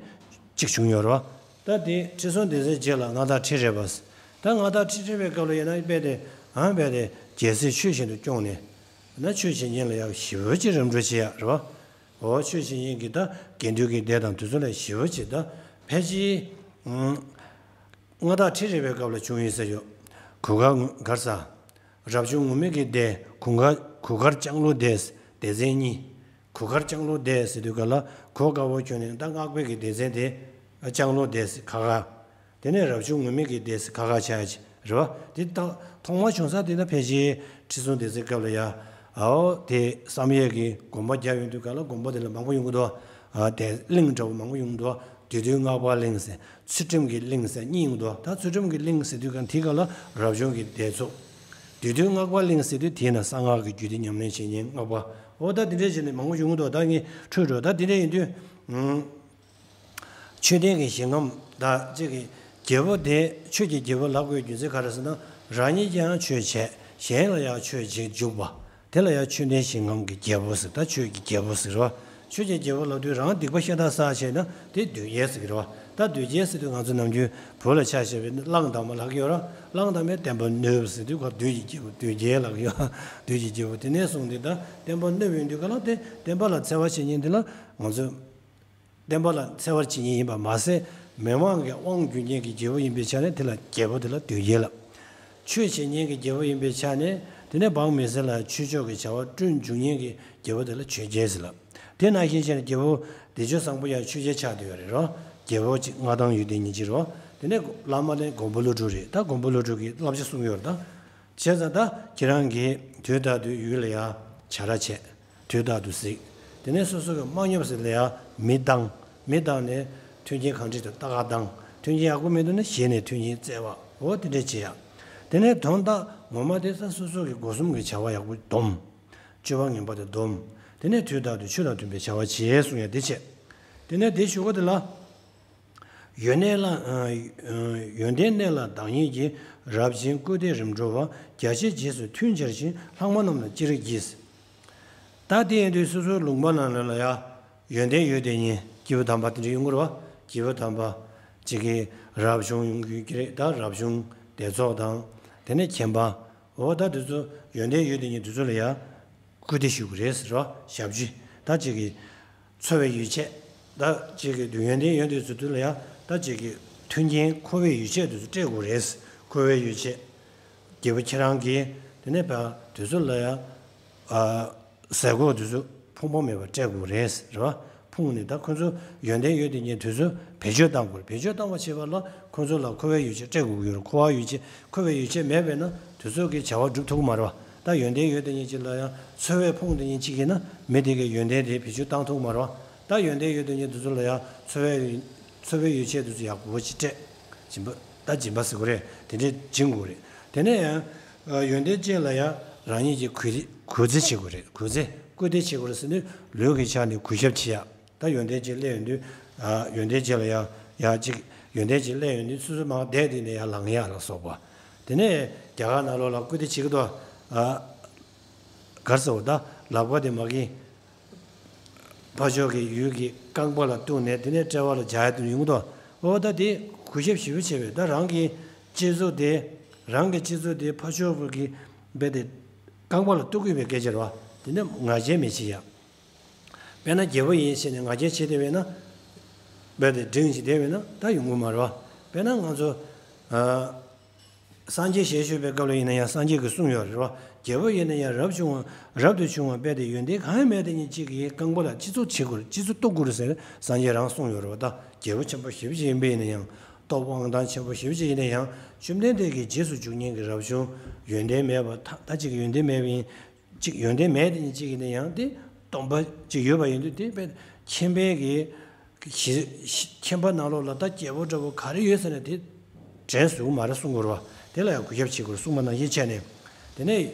གཅིག་བྱུང་ཡོད་རེད་བ། ད་དེ་ཁྲི་སྲོང་ལྡེ་བཙན་རྗེ་ལ་མངའ་བདག་ཁྲི་རལ་པ་ཟེར། ད་མངའ་བདག་ཁྲི་རལ་པའི་སྐབས་ལ་ཡིན་ན་དཔེ་དེ་ཨང་དཔེ་དེ་རྒྱལ་སྲིད་ཆོས་བཞིན་དུ་སྐྱོང་ནས་ན་ཆོས་བྱེད་མཁན་ལ་ཡང་ཞེ་པོ་ཅིག་རིམ་གྲོ་བྱེད་ཡག་རེད་བ། འོ་ཆོས་བྱེད་མཁན་གྱི་ད་དགེ་འདུན་གྱི་སྡེ་དང་དེ་ཚོ་ལ་ཞེ་པོ་ཅིག་ད་ཕལ་ཆེར་མངའ་བདག་ཁྲི་རལ་པའི་སྐབས་ལ་བྱུང་ཡོད་ས་ཡོད། གུར་དཀར་གར་ས། རབ་བྱུང་ངུར་སྨྲིག་གི་སྡེ་གུར་དཀར་གུར་དཀར་ལྕང་ལོ་སྡེ་སྡེ་ཚན་གཉིས། གུར་དཀར་ལྕང་ལོ་སྡེ་ཟེར་དུས་ག་ལ་གུར་དཀར་པོ་ཁྱོན་ནས་ད་སྔགས་པའི་གི་སྡེ་ཚན་དེ་ལྕང་ལོ་སྡེ་ཟེར་ཁ་ཁ། དེ་ནས་རབ་བྱུང་ངུར་སྨྲིག་གི་སྡེ་ཟེར་ཁ་ཁ་ཆགས་ཡ་ཅིག་རེད་བ། དེ་ད་ཐོག་མར་བྱུང་ས་དེ་ད་ཕལ་ཆེར་ཁྲི་སྲོང་ལྡེ་བཙན་སྐབས་ལ་ཡ་ཨའོ་དེ་བསམ་ཡས་ཀྱི་དགོན་པ་བརྒྱབ་ཡོང་དུས་ག་ལ་དགོན་པ་དེ་ལ་མང་པོ་ཡོང་གི་འདུག་ཨ་དེ་གླིང་འདྲ་བོ་མང་པོ་ཡོང་གི་འདུག་བདུད་འདུལ་སྔགས་པ་གླིང་ཟེར་ཚུལ་ཁྲིམས་ཀྱི་གླིང་ཟེར་གཉིས་ཡོང་གི་འདུག་ད་ཚུལ་ཁྲིམས་ཀྱི་གླིང་ཟེར་དུས་ག་དེ་ག་ལ་རབ་བྱུང་གི་སྡེ་ཚོ། བདུད་འདུལ་སྔགས་པ་གླིང་ཟེར་དུས་དེ་ན་གསང་སྔགས་ཀྱི་རྒྱུད་སྡེ་ཉམས་ལེན་བྱེད་མཁན་སྔགས་པ། འོ་ད་དེ་འདྲས་བྱས་ནས་མང་པོ་ཡོང་གི་འདུག་ད་ངས་འཕྲོས་འགྲོ་ད་དེ་འདྲས་ཡིན་དུས། ཨང་། ཆོས་ལྡན་གྱི་ཞིང་ཁམས་ད་ཅིག་གི་རྒྱལ་པོ་དེ་ཆོས་ཀྱི་རྒྱལ་པོ་ལབ་དགོས་རྒྱུ་མཚན་ག་རེ་ཟེར་ན་རང་ཉིད་ཀྱིས་ཡང་ཆོས་བྱས་གཞན་ལ་ཡང་ཆོས་བྱེད་འཇུག་པ། དེ་ལ་ཡང་ཆོས་ལྡན་ཞིང་ཁམས་ཀྱི་རྒྱལ་པོ་ཟེར་ད་ཆོས་ཀྱི་རྒྱལ་པོ་ཟེར་བ། ཆོས་ཀྱི་རྒྱལ་པོ་ལབ་དུས་རང་སྡིག་པ་ཤ་སྟག་བསགས་བྱས་ན་དེ་གདུལ་བྱ་ཟེར་གྱི་རེད་བ། ད་གདུལ་བྱ་ཟེར་དུས་ང་ཚོ་ནམ་རྒྱུན་བོད་ལ་ཆ་བཞག་པའི་གླང་དར་མ་ལབ་ཀྱི་ཡོད་ར། གླང་དར་མས་བསྟན་པ་གནོད་པ་ཟེར་དུས་ཁོ་བདུད་ཀྱི་རྒྱལ་པོ་གདུལ་བྱ་ལབ་ཀྱི་ཡོད། བདུད་ཀྱི་རྒྱལ་པོ་དེ་ནས་བཟུང་སྟེ་ད་བསྟན་པ་གནོད་པ་ཡོང་དུས་ག་ལ་དེ་བསྟན་པ་ལ་འཚེ་བ་བྱེད་མཁན་དེ་ལ་ང་ཚོས། བསྟན་པ་ལ་འཚེ་བར་བྱེད་མཁན་ཡིན་པ་མ་ཟད་མི་དམངས་ཀྱི་དབང་སྒྱུར་མཁན་གྱི་རྒྱལ་པོ་ཡིན་པའི་ཆ་ནས་དེ་ལ་རྒྱལ་པོ་དེ་ལ་གདུལ་བྱ་ལབ། ཆོས་བྱེད་མཁན་གྱི་རྒྱལ་པོ་ཡིན་པའི་ཆ་ནས་དེ་ནས་འབངས་མི་སེར་ལ་ཆོས་ཕྱོགས་ཀྱི་བྱ་བ་བསྐྲུན་འཇུག་མཁན་གྱི་རྒྱལ་པོ་དེ་ལ་ཆོས་རྒྱལ་ཟེར་ལབ། དེ་ནང་བཞིན་བྱས་ནས་རྒྱལ་པོ་བདེ་སྤྱོད་བཟང་པོ་ཡང་ཆོས་རྒྱལ་ཆགས་བསྡད་ཡོད་རེད་རོ། རྒྱལ་པོ་གཅིག་མངའ་ཐང་ཡོད་དེ་ཉིན་གཅིག་རོ། དེ་ནས་བླ་མ་ནི་མགོན་པོ་ཀླུ་སྒྲུབ་རེད། ད་མགོན་པོ་ཀླུ་སྒྲུབ་ཀྱིས་བསླབ་བྱ་གསུངས་ཡོད་རེད་ད། བྱས་ཙང་ད་ཁྱེད་རང་གིས་དུས་ད་དུས་ཡུལ་ལ་ཡ་བྱ་ར་བྱས། དུས་རྟག་ཏུ་གཟིགས། དེ་ནས་སོ་སོ་གི་མ་ཉོབ་ཟེར་ལ་ཡ་མི་བཏང་། མི་བཏང་ནས་མཐུན་རྐྱེན་གང་འགྲིག་ཏུ་ལྟ་ག་བཏང་། མཐུན་རྐྱེན་ཡག་པོ་མི་འདུག་ན་གཞི་ནས་མཐུན་རྐྱེན་བཙལ་བ་འོ་དེ་འདྲས་བྱེད་ཡ། དེ་ནས་དོན་དག་ངོ་མ་དེ་ས་སོ་སོ་གི་སྒོ་གསུམ་གྱི་བྱ་བ་ཡག་པོ་སྡོམ། སྤྱོད་པ་ངན་པ་དེ་སྡོམ། དེ་ནས་དུས་རྟག་ཏུ་ཆོས་དང་མཐུན་པའི་བྱ་བ་བྱེད་གསུང་ཡ་དེ་བྱས། དེ་ནས་དེ་ཞུ་གོ་དེ་ལ། ཡོན་ཏན་ལ། ཡོན་ཏན་གནས་ལ་བདག་ཉིད་ཀྱི། རབ་བྱིན་སྐུ་སྟེ་རིམ་གྲོ་བ། རྒྱ་ཆེ་རྗེས་སུ་མཐུན་སྦྱར་ཞིང་། ལྷག་མ་རྣམས་ལ་ཅི་རིགས་བགྱི། ད་དེ་ཡིན་དུས་སོ་སོའི་ལུང་པ་ནང་ལ་ཡ་ཡོན་ཏན་ཡོད་དེ་ཉིད་སྐྱེས་བུ་དམ་པ་དེ་འདྲ་ཡོང་གི་རེད་བ། སྐྱེས་བུ་དམ་པ་གཅིག་གིས་རབ་བྱུང་ཡོང་གི་རེད་ད་རབ་བྱུང་སྡེ་ཚོགས་དང་དེ་ནས་མཁྱེན་པ། འོ་ད་དེ་ཚོ་ཡོན་ཏན་ཡོད་དེ་ཉིད་དེ་ཚོ་ལ་ཡ། སྐུར་འདེབས་ཞུ་དགོས་རེད་ཟེར་བ་ཞབས་ཕྱི། ད་ཅིག་གིས་འཚོ་བའི་ཡོ་བྱད། ད་ཅིག་གིས་དུས་ཡོན་ཏན་ཡོད་དུས་ཚོད་དུས་ལ་ཡ་ད་ཅིག་གིས་མཐུན་རྐྱེན་འཁོར་བའི་ཡོ་བྱད་དུས་ཚོད་སྤྲད་དགོས་རེད། འཁོར་བའི་ཡོ་བྱད། རྒྱལ་པོ་ཁྱེད་རང་གིས་དེ་ནས་ཕ་དུས་ཚོད་ལ་ཡ། ཨ། ཟས་གོས་དུས་ཚོད་ཕོངས་པ་མེད་པར་སྤྲད་དགོས་རེད་ཟེར་བ། ཕུང་ནས་ད་ཁོ་ཚོ་ཡོན་ཏན་ཡོད་དེ་ཉིད་དུས་ཚོད་བེད་སྤྱོད་གཏང་དགོས་རེད། བེད་སྤྱོད་གཏང་བ་བྱེད་པ་ལ་ཁོ་ཚོ་ལ་འཁོར་བའི་ཡོ་བྱད་སྤྲད་དགོས་ཀྱི་ཡོད་རེད། འཁོར་བ་ཡོ་བྱད་འཁོར་བའི་ཡོ་བྱད་མེད་པས་ན་དུས་ཚོད་ཀྱི་བྱ་བ་སྒྲུབ་ཐུབ་ཀྱི་མ་རེད་བ། ད་ཡོན་ཏན་ཡོད་དེ་ཉིད་ཅིག་ལ་ཡང་འཚོ་བའི་ཕུང་དེ་ཉིད་ཅིག་ཡིན་ན་མི་དེ་གའི་ཡོན་ཏན་དེ་བེད་སྤྱོད་བཏང་ཐུབ་ཀྱི་མ་རེད་བ། ད་ཡོན་ཏན་ཡོད་དེ་ཉིད་དུས་ཚོད་ལ་ཡང་འཚོ་བའི་འཚོ་བའི་ཡོ་བྱད་དུས་ཚོད་ཡག་པོ་ཅིག་སྤྲད། སྦྱིན་པ་ད་སྦྱིན་པ་ཟེར་དགོས་རེད། དེ་འདྲས་སྦྱིན་དགོས་རེད། དེ་ནས་ཡང་ཡོན་ཏན་ཅན་ལ་ཡང་རང་ཉིད་ཀྱི་གུས་གུས་བརྩི་བྱེད་དགོས་རེད། གུས་བརྩི་སྐུར་འདེབས་བྱེད་དགོས་རེད་ཟེར་ནས་ལུས་ཀྱི་ཆ་ནས་གུས་ཞབས་བྱེད་ཡ། ད་ཡོན་ཏན་ཅན་སླེབས་ཡོང་དུས་ཡོན་ཏན་ཅན་ལ་ཡང་ཡང་ཅིག་ཡོན་ཏན་ཅན་སླེབས་ཡོང་དུས་སོ་སོ་མར་བསྡད་དེ་ནས་ཡར་ལངས་ཡ་ལ་སོགས་པ། དེ་ནས་རྒྱ་གར་ནང་ལོགས་ལ་སྐུར་འདེབས་བྱེད་ཀྱི་འདུག་ག་རེ་ཟེར་བ་ད་ལག་པ་དེ་མ་གི་ཕར་ཕྱོགས་ཀྱི་ཡུལ་གྱི་རྐང་པ་ལ་གཏུགས་ནས་དེ་ནས་དཔྲལ་བ་ལ་སྦྱར་ཡ་དེ་ཡོང་གི་འདུག་འོ་ད་དེ་གུས་ཞབས་ཞེ་པོ་བྱས་པས་ད་རང་གི་སྤྱི་གཙུག་དེ་རང་གི་སྤྱི་གཙུག་དེ་ཕར་ཕྱོགས་ཀྱི་རྦད་དེ་རྐང་པ་ལ་གཏུགས་དགོས་པའི་སྐད་ཆ་རེད་བ། དེ་ནས་ང་རྒྱལ་མི་བྱེད་ཡ། དཔེར་ན་རྒྱལ་པོ་ཡིན་ཟེར་ནས་ང་རྒྱལ་བྱེད་བསྡད་པས་ན། རྦད་དེ་འགྲེང་བྱེད་བསྡད་པས་ན་ད་ཡོང་གི་མ་རེད་བ། དཔེར་ན་ང་ཚོ། ཨ། སངས་རྒྱས་ཞལ་བཞུགས་པའི་སྐབས་ལ་ཡིན་ན་ཡང་སངས་རྒྱས་ཀྱིས་གསུངས་ཡོད་རེད་བ། རྒྱལ་པོ་ཡིན་ན་ཡང་རབ་བྱུང་བ་རབ་ཏུ་བྱུང་བ་དཔེ་དེ་ཡོན་ཏན་གང་ཡང་མེད་དེ་ཉིད་གཅིག་གིས་རྐང་པ་ལ་སྤྱི་ཚོགས་བྱེད་དགོས་རེད། སྤྱི་ཚོགས་གཏོགས་དགོས་རེད་ཟེར་སངས་རྒྱས་རང་གསུངས་ཡོད་རེད་བ། ད་རྒྱལ་པོ་ཆེན་པོ་ཞེ་པོ་ཅིག་ཡིན་པ་ཡིན་ན་ཡང་སྟོབས་དབང་ཐང་ཆེན་པོ་ཞེ་པོ་ཅིག་ཡིན་ན་ཡང་བཅོམ་ལྡན་འདས་ཀྱི་རྗེས་སུ་འཇུག་མཁན་གྱི་རབ་བྱུང་ཡོན་ཏན་མེད་པ་ད་ད་ཅིག་ཡོན་ཏན་མེད་པ་ཡིན། གཅིག་ཡོན་ཏན་མེད་དེ་ཉིད་གཅིག་ཡིན་ན་ཡང་དེ་སྟོང་པ་ཅིག་ཡོད་པ་ཡིན་དུས་དེ་དཔེ་ཁྱིམ་པའི་གི་ཞི་ཞི་ཁྱིམ་པ་ནང་ལོགས་ལ་ད་རྒྱལ་པོ་འདྲ་པོ་ག་རེ་ཡོད་ཟེར་ན་དེ་དྲན་གསོས་མ་རེད་གསུང་དགོས་རེད་བ། དེ་ལ་ཡང་གུས་ཞབས་བྱེད་དགོས་རེད་གསུངས་པ་ནང་བཞིན་བྱས་ནས། དེ་ནས་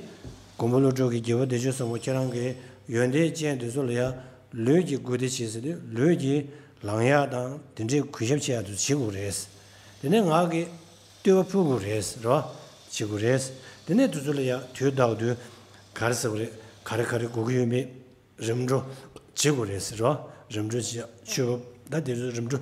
མགོན་པོ་ཀླུ་སྒྲུབ་ཀྱིས་རྒྱལ་པོ་བདེ་སྤྱོད་བཟང་པོ་ཁྱེད་རང་གི་ཡོན་ཏན་ཅན་དེ་ཚོ་ལ་ཡང་ལུས་ཀྱི་གུས་བདེ་བྱེད་ཟེར་དུས་ལུས་ཀྱི་ལག་གཡས་དང་དེ་འདྲའི་གུས་ཞབས་བྱེད་ཡག་དེ་ཚོ་བྱེད་དགོས་རེད། དེ་ནས་ངག་གི་བསྟོད་པ་ཕུལ་དགོས་རེད་རེད་བ། བྱེད་དགོས་རེད། དེ་ནས་དེ་ཚོ་ལ་ཡང་དུས་རྟག་ཏུ་ག་རེ་ཟེར་དགོས་རེད། ག་རེ་ག་རེ་དགོས་ཀྱི་ཡོད་མེད། རིམ་གྲོ་བྱེད་དགོས་རེད་ཟེར་རོ། རིམ་གྲོ་བྱེད་ཆོས་ད་དེ་ཚོ་རིམ་གྲོ་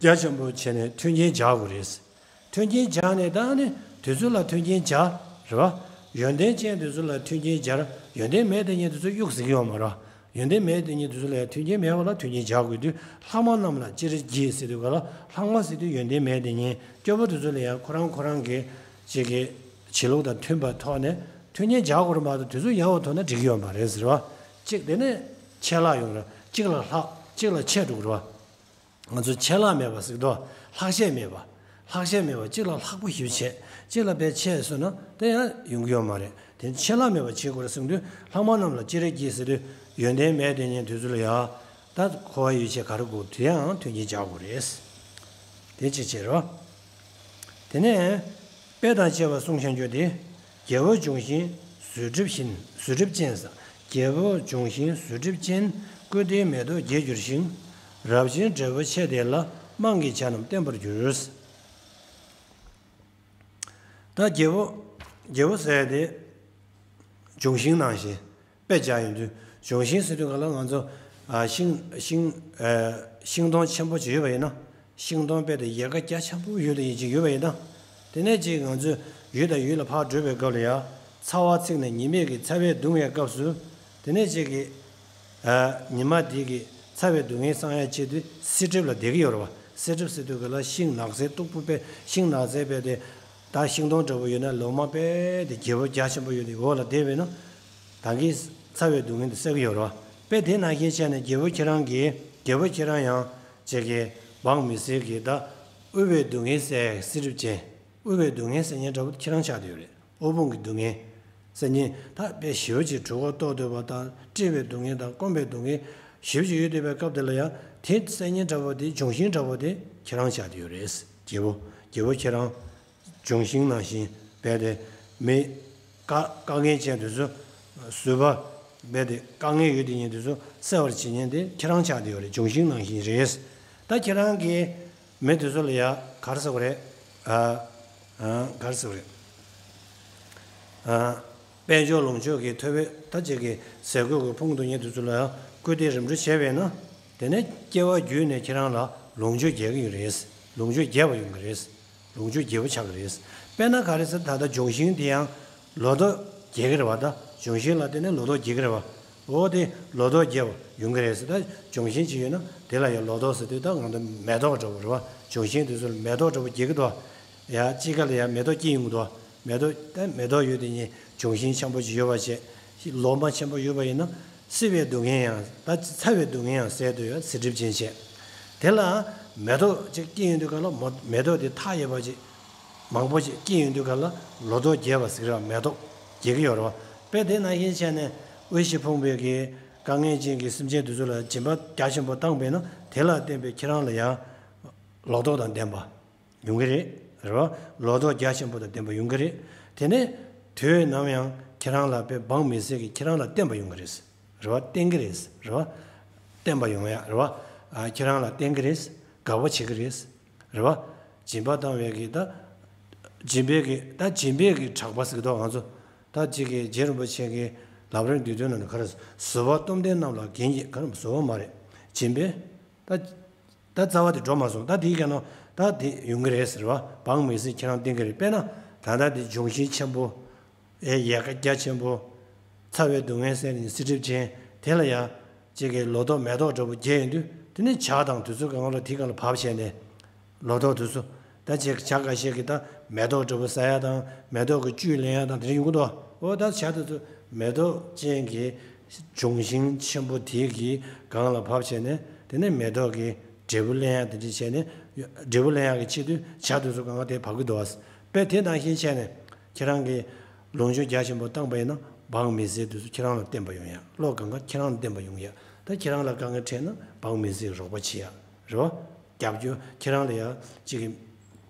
རྒྱ་ཆེན་པོ་བྱས་ནས་མཐུན་རྐྱེན་སྦྱར་དགོས་རེད། མཐུན་རྐྱེན་སྦྱར་ནས་ད་ནི་དེ་ཚོ་ལ་མཐུན་རྐྱེན་སྦྱར་རེད་བ། ཡོན་ཏན་ཅན་དེ་ཚོ་ལ་མཐུན་རྐྱེན་སྦྱར། ཡོན་ཏན་མེད་དེ་ཉིད་དེ་ཚོ་གཡུག་ཟེར་གྱི་ཡོད་མ་རེད། ཡོན་ཏན་མེད་དེ་ཉིད་དེ་ཚོ་ལ་མཐུན་རྐྱེན་མེད་པ་ལ་མཐུན་རྐྱེན་སྦྱར་དགོས་དུས་ལྷག་མ་རྣམས་ལ་ཅི་རིགས་བགྱི་ཟེར་དུས་ག་ལ་ལྷག་མ་ཟེར་དུས་ཡོན་ཏན་མེད་དེ་ཉིད་སྐྱོ་པོ་དེ་ཚོ་ལ་ཡང་ཁོ་རང་ཁོ་རང་གི་ཅིག་གི་བྱེད་ལུགས་དང་མཐུན་པ་ཐོག་ནས་མཐུན་རྐྱེན་སྦྱར་དགོས་རེད་མ་གཏོགས་དེ་ཚོ་ཡག་པོ་ཐོག་ན་འགྲིག་གི་ཡོད་མ་རེད་ཟེར་བ། གཅིག་དེ་ནས་ཆད་ལྷག་ཡོང་རེད། གཅིག་ལ་ལྷག་གཅིག་ལ་ཆད་འགྲོ་གི་རེད་བ། ང་ཚོ་ཆད་ལྷག་མེད་པ་ཟེར་གི་འདུག་ལྷག་ཆད་མེད་པ། ལྷག་ཆད་མེད་པ་གཅིག་ལ་ལྷག་པོ་ཞེ་པོ་བྱས་གཅིག་ལ་དཔེ་ཆད་སོང་ན་དེ་ཡང་ཡོང་གི་ཡོད་མ་རེད། དེ་ཆད་ལྷག་མེད་པ་བྱེད་དགོས་རེད་གསུངས་དུས་ལྷག་མ་རྣམས་ལ་ཅི་རིགས་བགྱི་ཟེར་དུས་ཡོན་ཏན་མེད་དེ་ཉིད་དུས་ཚོད་ལ་ཡ། ད་འཁོར་བ་ཡོད་ཆེད་ག་རེ་དགོས་དེ་ཡང་མཐུན་རྐྱེན་སྦྱར་དགོས་རེད། དེ་ཅི་བྱེད་རོ། དེ་ནས་དཔེ་དང་བཅས་པ་གསུངས་བྱང་རྒྱུ་དེ། རྒྱལ་པོ་ལྗོན་ཤིང་བཟོད་སྒྲིབ་བཞིན་བཟོད་སྒྲིབ་ཅན་ཟེར། རྒྱལ་པོ་ལྗོན་ཤིང་བཟོད་སྒྲིབ་ཅན། ཀུན་ཏུ་མེ་ཏོག་རྒྱས་འགྱུར་ཞིང་། རབ་བྱུང་འབྲས་བུ་ཆེ་དེ་ལ། དམངས་ཀྱི་བྱ་རྣམས་བརྟན་པར་འགྱུར། ད་རྒྱལ་པོ་རྒྱལ་པོ་ཟེར་ཡ་དེ་ལྗོན་ཤིང་ནང་བཞིན། དཔེ་བྱ་ཡོང་དུས་ལྗོན་ཤིང་ཟེར་དུས་ག་ལ་ང་ཚོ་ཨ་ཤིང་ཤིང་ཨ་ཤིང་སྡོང་ཆེན་པོ་ཅིག་ཡོད་པ་ཡིན་ན། ཤིང་སྡོང་དཔེ་དེ་ཡལ་ག་རྒྱ་ཆེན་པོ་ཡོད་དེ་ཡིན་ཅིག་ཡོད་པ་ཡིན་ན། དེ་ནས་ཅིག་ང་ཚོས་ཡུལ་དང་ཡུལ་ལ་ཕར་བགྲོད་པའི་སྐབས་ལ་ཡ། ཚ་བ་ཚིག་ནས་ཉི་མས་ཀྱི་ཚ་བས་གདུང་བའི་སྐབས་སུ། དེ་ནས་ཅིག་གི་ཨ་ཉི་མ་དེ་གི་ཚ་བའི་སྡུག་བསྔལ་སངས་ཡ་ཆེད་དུ་བསིལ་གྲིབ་ལ་བསྡད་ཀྱི་ཡོད་རེད་བ། བསིལ་གྲིབ་ཟེར་དུས་ག་ལ་ཤིང་ནགས་ཚལ་སྟུག་པོ་དཔེ་ཤིང་ནགས་ཚལ་དཔེ་དེ། ད་ཤིང་སྡོང་འདྲ་པོ་ཡོད་ན་ལོ་མ་དཔེ་དེ་རྒྱལ་པོ་རྒྱ་ཆེན་པོ་ཡོད་དེ་འོག་ལ་བསྡད་པས་ན། ད་གིན་ཚ་བའི་སྡུག་བསྔལ་དེ་སེལ་གྱི་ཡོད་རེད་བ། དཔེ་དེ་ནང་བཞིན་བྱས་ནས་རྒྱལ་པོ་ཁྱེད་རང་གིས་རྒྱལ་པོ་ཁྱེད་རང་ཡང་ཅིག་གི་འབངས་མི་སེར་གྱི་ད་དབུལ་བའི་སྡུག་བསྔལ་སེལ་བསིལ་གྲིབ་ཅན། དབུལ་བའི་སྡུག་བསྔལ་སེལ་མཁན་འདྲ་པོ་ཁྱེད་རང་ཆགས་བསྡད་ཡོད་རེད། དབུལ་ཕོངས་ཀྱི་སྡུག་བསྔལ་སེལ་མཁན་ད་དཔེ་ཞེ་པོ་ཅིག་གྲོད་ཁོག་ལྟོགས་སྡོད་པ་དང་བཀྲེས་པའི་སྡུག་བསྔལ་དང་སྐོམ་པའི་སྡུག་བསྔལ་ཞེ་པོ་ཅིག་ཡོད་བསྡད་པའི་སྐབས་དེ་ལ་ཡང་དེ་སེལ་མཁན་འདྲ་པོ་དེ་ལྗོན་ཤིང་འདྲ་པོ་དེ་ཁྱེད་རང་ཆགས་བསྡད་ཡོད་རེད། རྒྱལ་པོ་རྒྱལ་པོ་ཁྱེད་རང་། ལྗོན་ཤིང་ནང་བཞིན་རྦད་དེ་མི་དཀའ་དཀའ་ངལ་ཅན་དེ་ཚོ་བཟོད་པ་རྦད་དེ་དཀའ་ངལ་ཡོད་དེ་ཉིད་དེ་ཚོ་སེལ་བར་བྱེད་མཁན་དེ་ཁྱེད་རང་ཆགས་བསྡད་ཡོད་རེད། ལྗོན་ཤིང་ནང་བཞིན་རེད། ད་ཁྱེད་རང་གིས་མི་དེ་ཚོ་ལ་ཡ་ག་རེ་ཟེར་དགོས་རེད། ཨ་ཨ་ག་རེ་ཟེར་དགོས་རེད། ཨ་དཔལ་འབྱོར་ལོངས་སྤྱོད་ཀྱི་ཐོབ་པའི་ད་ཅིག་གི་ཟས་གོས་ཀྱི་ཕོངས་འདུ་ཉེན་དེ་ཚོ་ལ་ཡ་སྐུལ་འདེད་རིམ་གྲོ་བྱས་པས་ན། དེ་ནས་སྐྱེ་བ་བརྒྱུད་ནས་ཁྱེད་རང་ལ་ལོངས་སྤྱོད་རྒྱས་ཀྱི་ཡོད་རེད། ལོངས་སྤྱོད་རྒྱས་པ་ཡོང་གི་རེད། ལོངས་སྤྱོད་རྒྱས་པོ་ཆགས་ཀྱི་རེད། དཔེར་ན་ག་རེ་ཟེར་ད་ལྟ་ལྗོན་ཤིང་དེ་ཡང་ལོ་ཏོག་རྒྱས་ཀྱི་རེད་བ། ད་ལྗོན་ཤིང་ལ་བརྟེན་ནས་ལོ་ཏོག་རྒྱས་ཀྱི་རེད་བ། འོ་དེ་ལོ་ཏོག་རྒྱས་པ་ཡོང་གི་རེད་ཟེར། ད་ལྗོན་ཤིང་ཅིག་ཡོད་ན་དེ་ལ་ཡང་ལོ་ཏོག་ཟེར་དུས་ད་ང་ཚོ་མེ་ཏོག་འདྲ་པོ་རེད་བ། ལྗོན་ཤིང་དེ་ཚོ་ལ་མེ་ཏོག་འདྲ་པོ་རྒྱས་ཀྱི་འདུག་ཡ་གཅིག་ག་ལ་ཡང་མེ་ཏོག་སྐྱེ་ཡོང་གི་འདུག་མེ་ཏོག་ད་མེ་ཏོག་ཡོད་དེ་ཉིད་ལྗོན་ཤིང་ཆེན་པོ་ཅིག་ཡོད་པ་བྱས། ལོ་མ་ཆེན་པོ་ཡོད་པ་ཡིན་ན། བསིལ་བའི་སྡུག་བསྔལ་ཡང་ད་ཚ་བའི་སྡུག་བསྔལ་ཡང་སེལ་དུ་ཡོད། བསིལ་གྲིབ་ཅན་བྱས། དེ་ལ་མེ་ཏོག་ཅིག་སྐྱེ་ཡོང་དུས་ག་ལ་མོ་མེ་ཏོག་དེ་ཐག་ཡོད་པ་ཅིག་མང་པོ་ཅིག་སྐྱེ་ཡོང་དུས་ག་ལ་ལོ་ཏོག་རྒྱས་པ་ཟེར་ར། མེ་ཏོག་རྒྱས་ཀྱི་ཡོད་རེད་བ། དཔེ་དེ་ནང་བཞིན་བྱས་ནས་དབུལ་ཞིང་ཕོངས་པའི་གི་དཀའ་ངལ་ཅན་གྱི་སེམས་ཅན་དེ་ཚོ་ལ་སྦྱིན་པ་རྒྱ་ཆེན་པོ་བཏང་པས་ན་དེ་ལ་བརྟེན་པའི་ཁྱེད་རང་ལ་ཡང་ལོ་ཏོག་དང་ལྡན་པ། ཡོང་གི་རེད། རེད་བ། ལོ་ཏོག་རྒྱ་ཆེན་པོ་དང་ལྡན་པ་ཡོང་གི་རེད། དེ་ནས་དུས་ནམ་ཡང་ཁྱེད་རང་ལ་དཔེ་འབངས་མི་སེར་གྱིས་ཁྱེད་རང་ལ་བརྟེན་པ་ཡོང་གི་རེད། རེད་བ། བརྟེན་གྱི་རེད། རེད་བ། བརྟེན་པ་ཡོང་ཡ་རེད་བ། ཨ་ཁྱེད་རང་ལ་བརྟེན་གྱི་རེད། དགའ་པོ་བྱེད་ཀྱི་རེད། རེད་བ། སྦྱིན་པ་བཏང་བའི་གི་ད། སྦྱིན་པའི་གི་ད་སྦྱིན་པའི་གི་གྲགས་པ་ཟེར་གི་འདུག་ང་ཚོ། ད་ཅིག་གི་རྗེ་རིན་པོ་ཆེ་གི་ལམ་རིམ་བསྡུས་དོན་ནང་ནས་ག་རེ། བཟོད་པ་སྟོབས་ལྡན་རྣམས་ལ་རྒན་གྱིས་ག་རེ་བཟོད་པ་མ་རེད། སྦྱིན་པའི་ད། ད་རྩ་བ་དེ་འགྲོ་མ་སོང་། ད་དེའི་ག་ནོ་ད་དེ་ཡོང་གི་རེད་ཟེར་བ། འབངས་མི་སེར་ཁྱེད་རང་བསྟེན་གི་རེད། དཔེར་ན་ད་ལྟ་དེ་ལྗོན་ཤིང་ཆེན་པོ། ཨེ་ཡལ་ག་རྒྱ་ཆེན་པོ། ཚ་བའི་སྡུག་བསྔལ་སེལ་ནས་བསིལ་གྲིབ་ཅན། དེ་ལ་ཡ་ཅིག་གི་ལོ་ཏོག་མེ་ཏོག་འདྲ་པོ་རྒྱས་ཡོང་དུས་དེ་ནས་ཇ་དང་དེ་ཚོ་གང་ལ་དེའི་སྒང་ལ་བབས་བྱས་ནས་ལོ་ཏོག་དེ་ཚོ་ ད་ཅིག་བྱ་འགའ་ཤས་ཀྱིས་ད་མེ་ཏོག་འདྲ་པོ་ཟ་ཡ་དང་མེ་ཏོག་གི་བཅུད་ལེན་ཡ་དང་དེ་འདྲ་ཡོང་གི་འདུག་འོ་ད་བྱ་དེ་ཚོ་མེ་ཏོག་ཅན་གྱི་ལྗོན་ཤིང་ཆེན་པོ་དེ་གི་སྒང་ལ་བབས་བྱས་ནས། དེ་ནས་མེ་ཏོག་གི་འབྲས་བུ་ལེན་ཡ་དེ་འདྲ་བྱས་ནས། འབྲས་བུ་ལེན་ཡ་གི་ཆེད་དུ་བྱ་དེ་ཚོ་སྒང་ག་དེ་བབས་ཀྱི་འདུག་བ། དཔེ་དེ་ནང་བཞིན་བྱས་ནས་ཁྱེད་རང་གིས་ལོངས་སྤྱོད་རྒྱ་ཆེན་པོ་བཏང་པ་ཡིན་ན་འབངས་མི་སེར་དེ་ཚོ་ཁྱེད་རང་ལ་བརྟེན་པ་ཡོང་ཡ། བློ་སྒང་ག་ཁྱེད་རང་ལ་བརྟེན་པ་ཡོང་ཡ། ད་ཁྱེད་རང་ལ་དཀའ་ངལ་འཕྲད་ན་འབངས་མི་སེར་གྱིས་རོགས་པ་བྱེད་ཡ་རེད་བ། རྒྱབ་སྐྱོར་ཁྱེད་རང་ལ་ཡ་ཅིག་གི་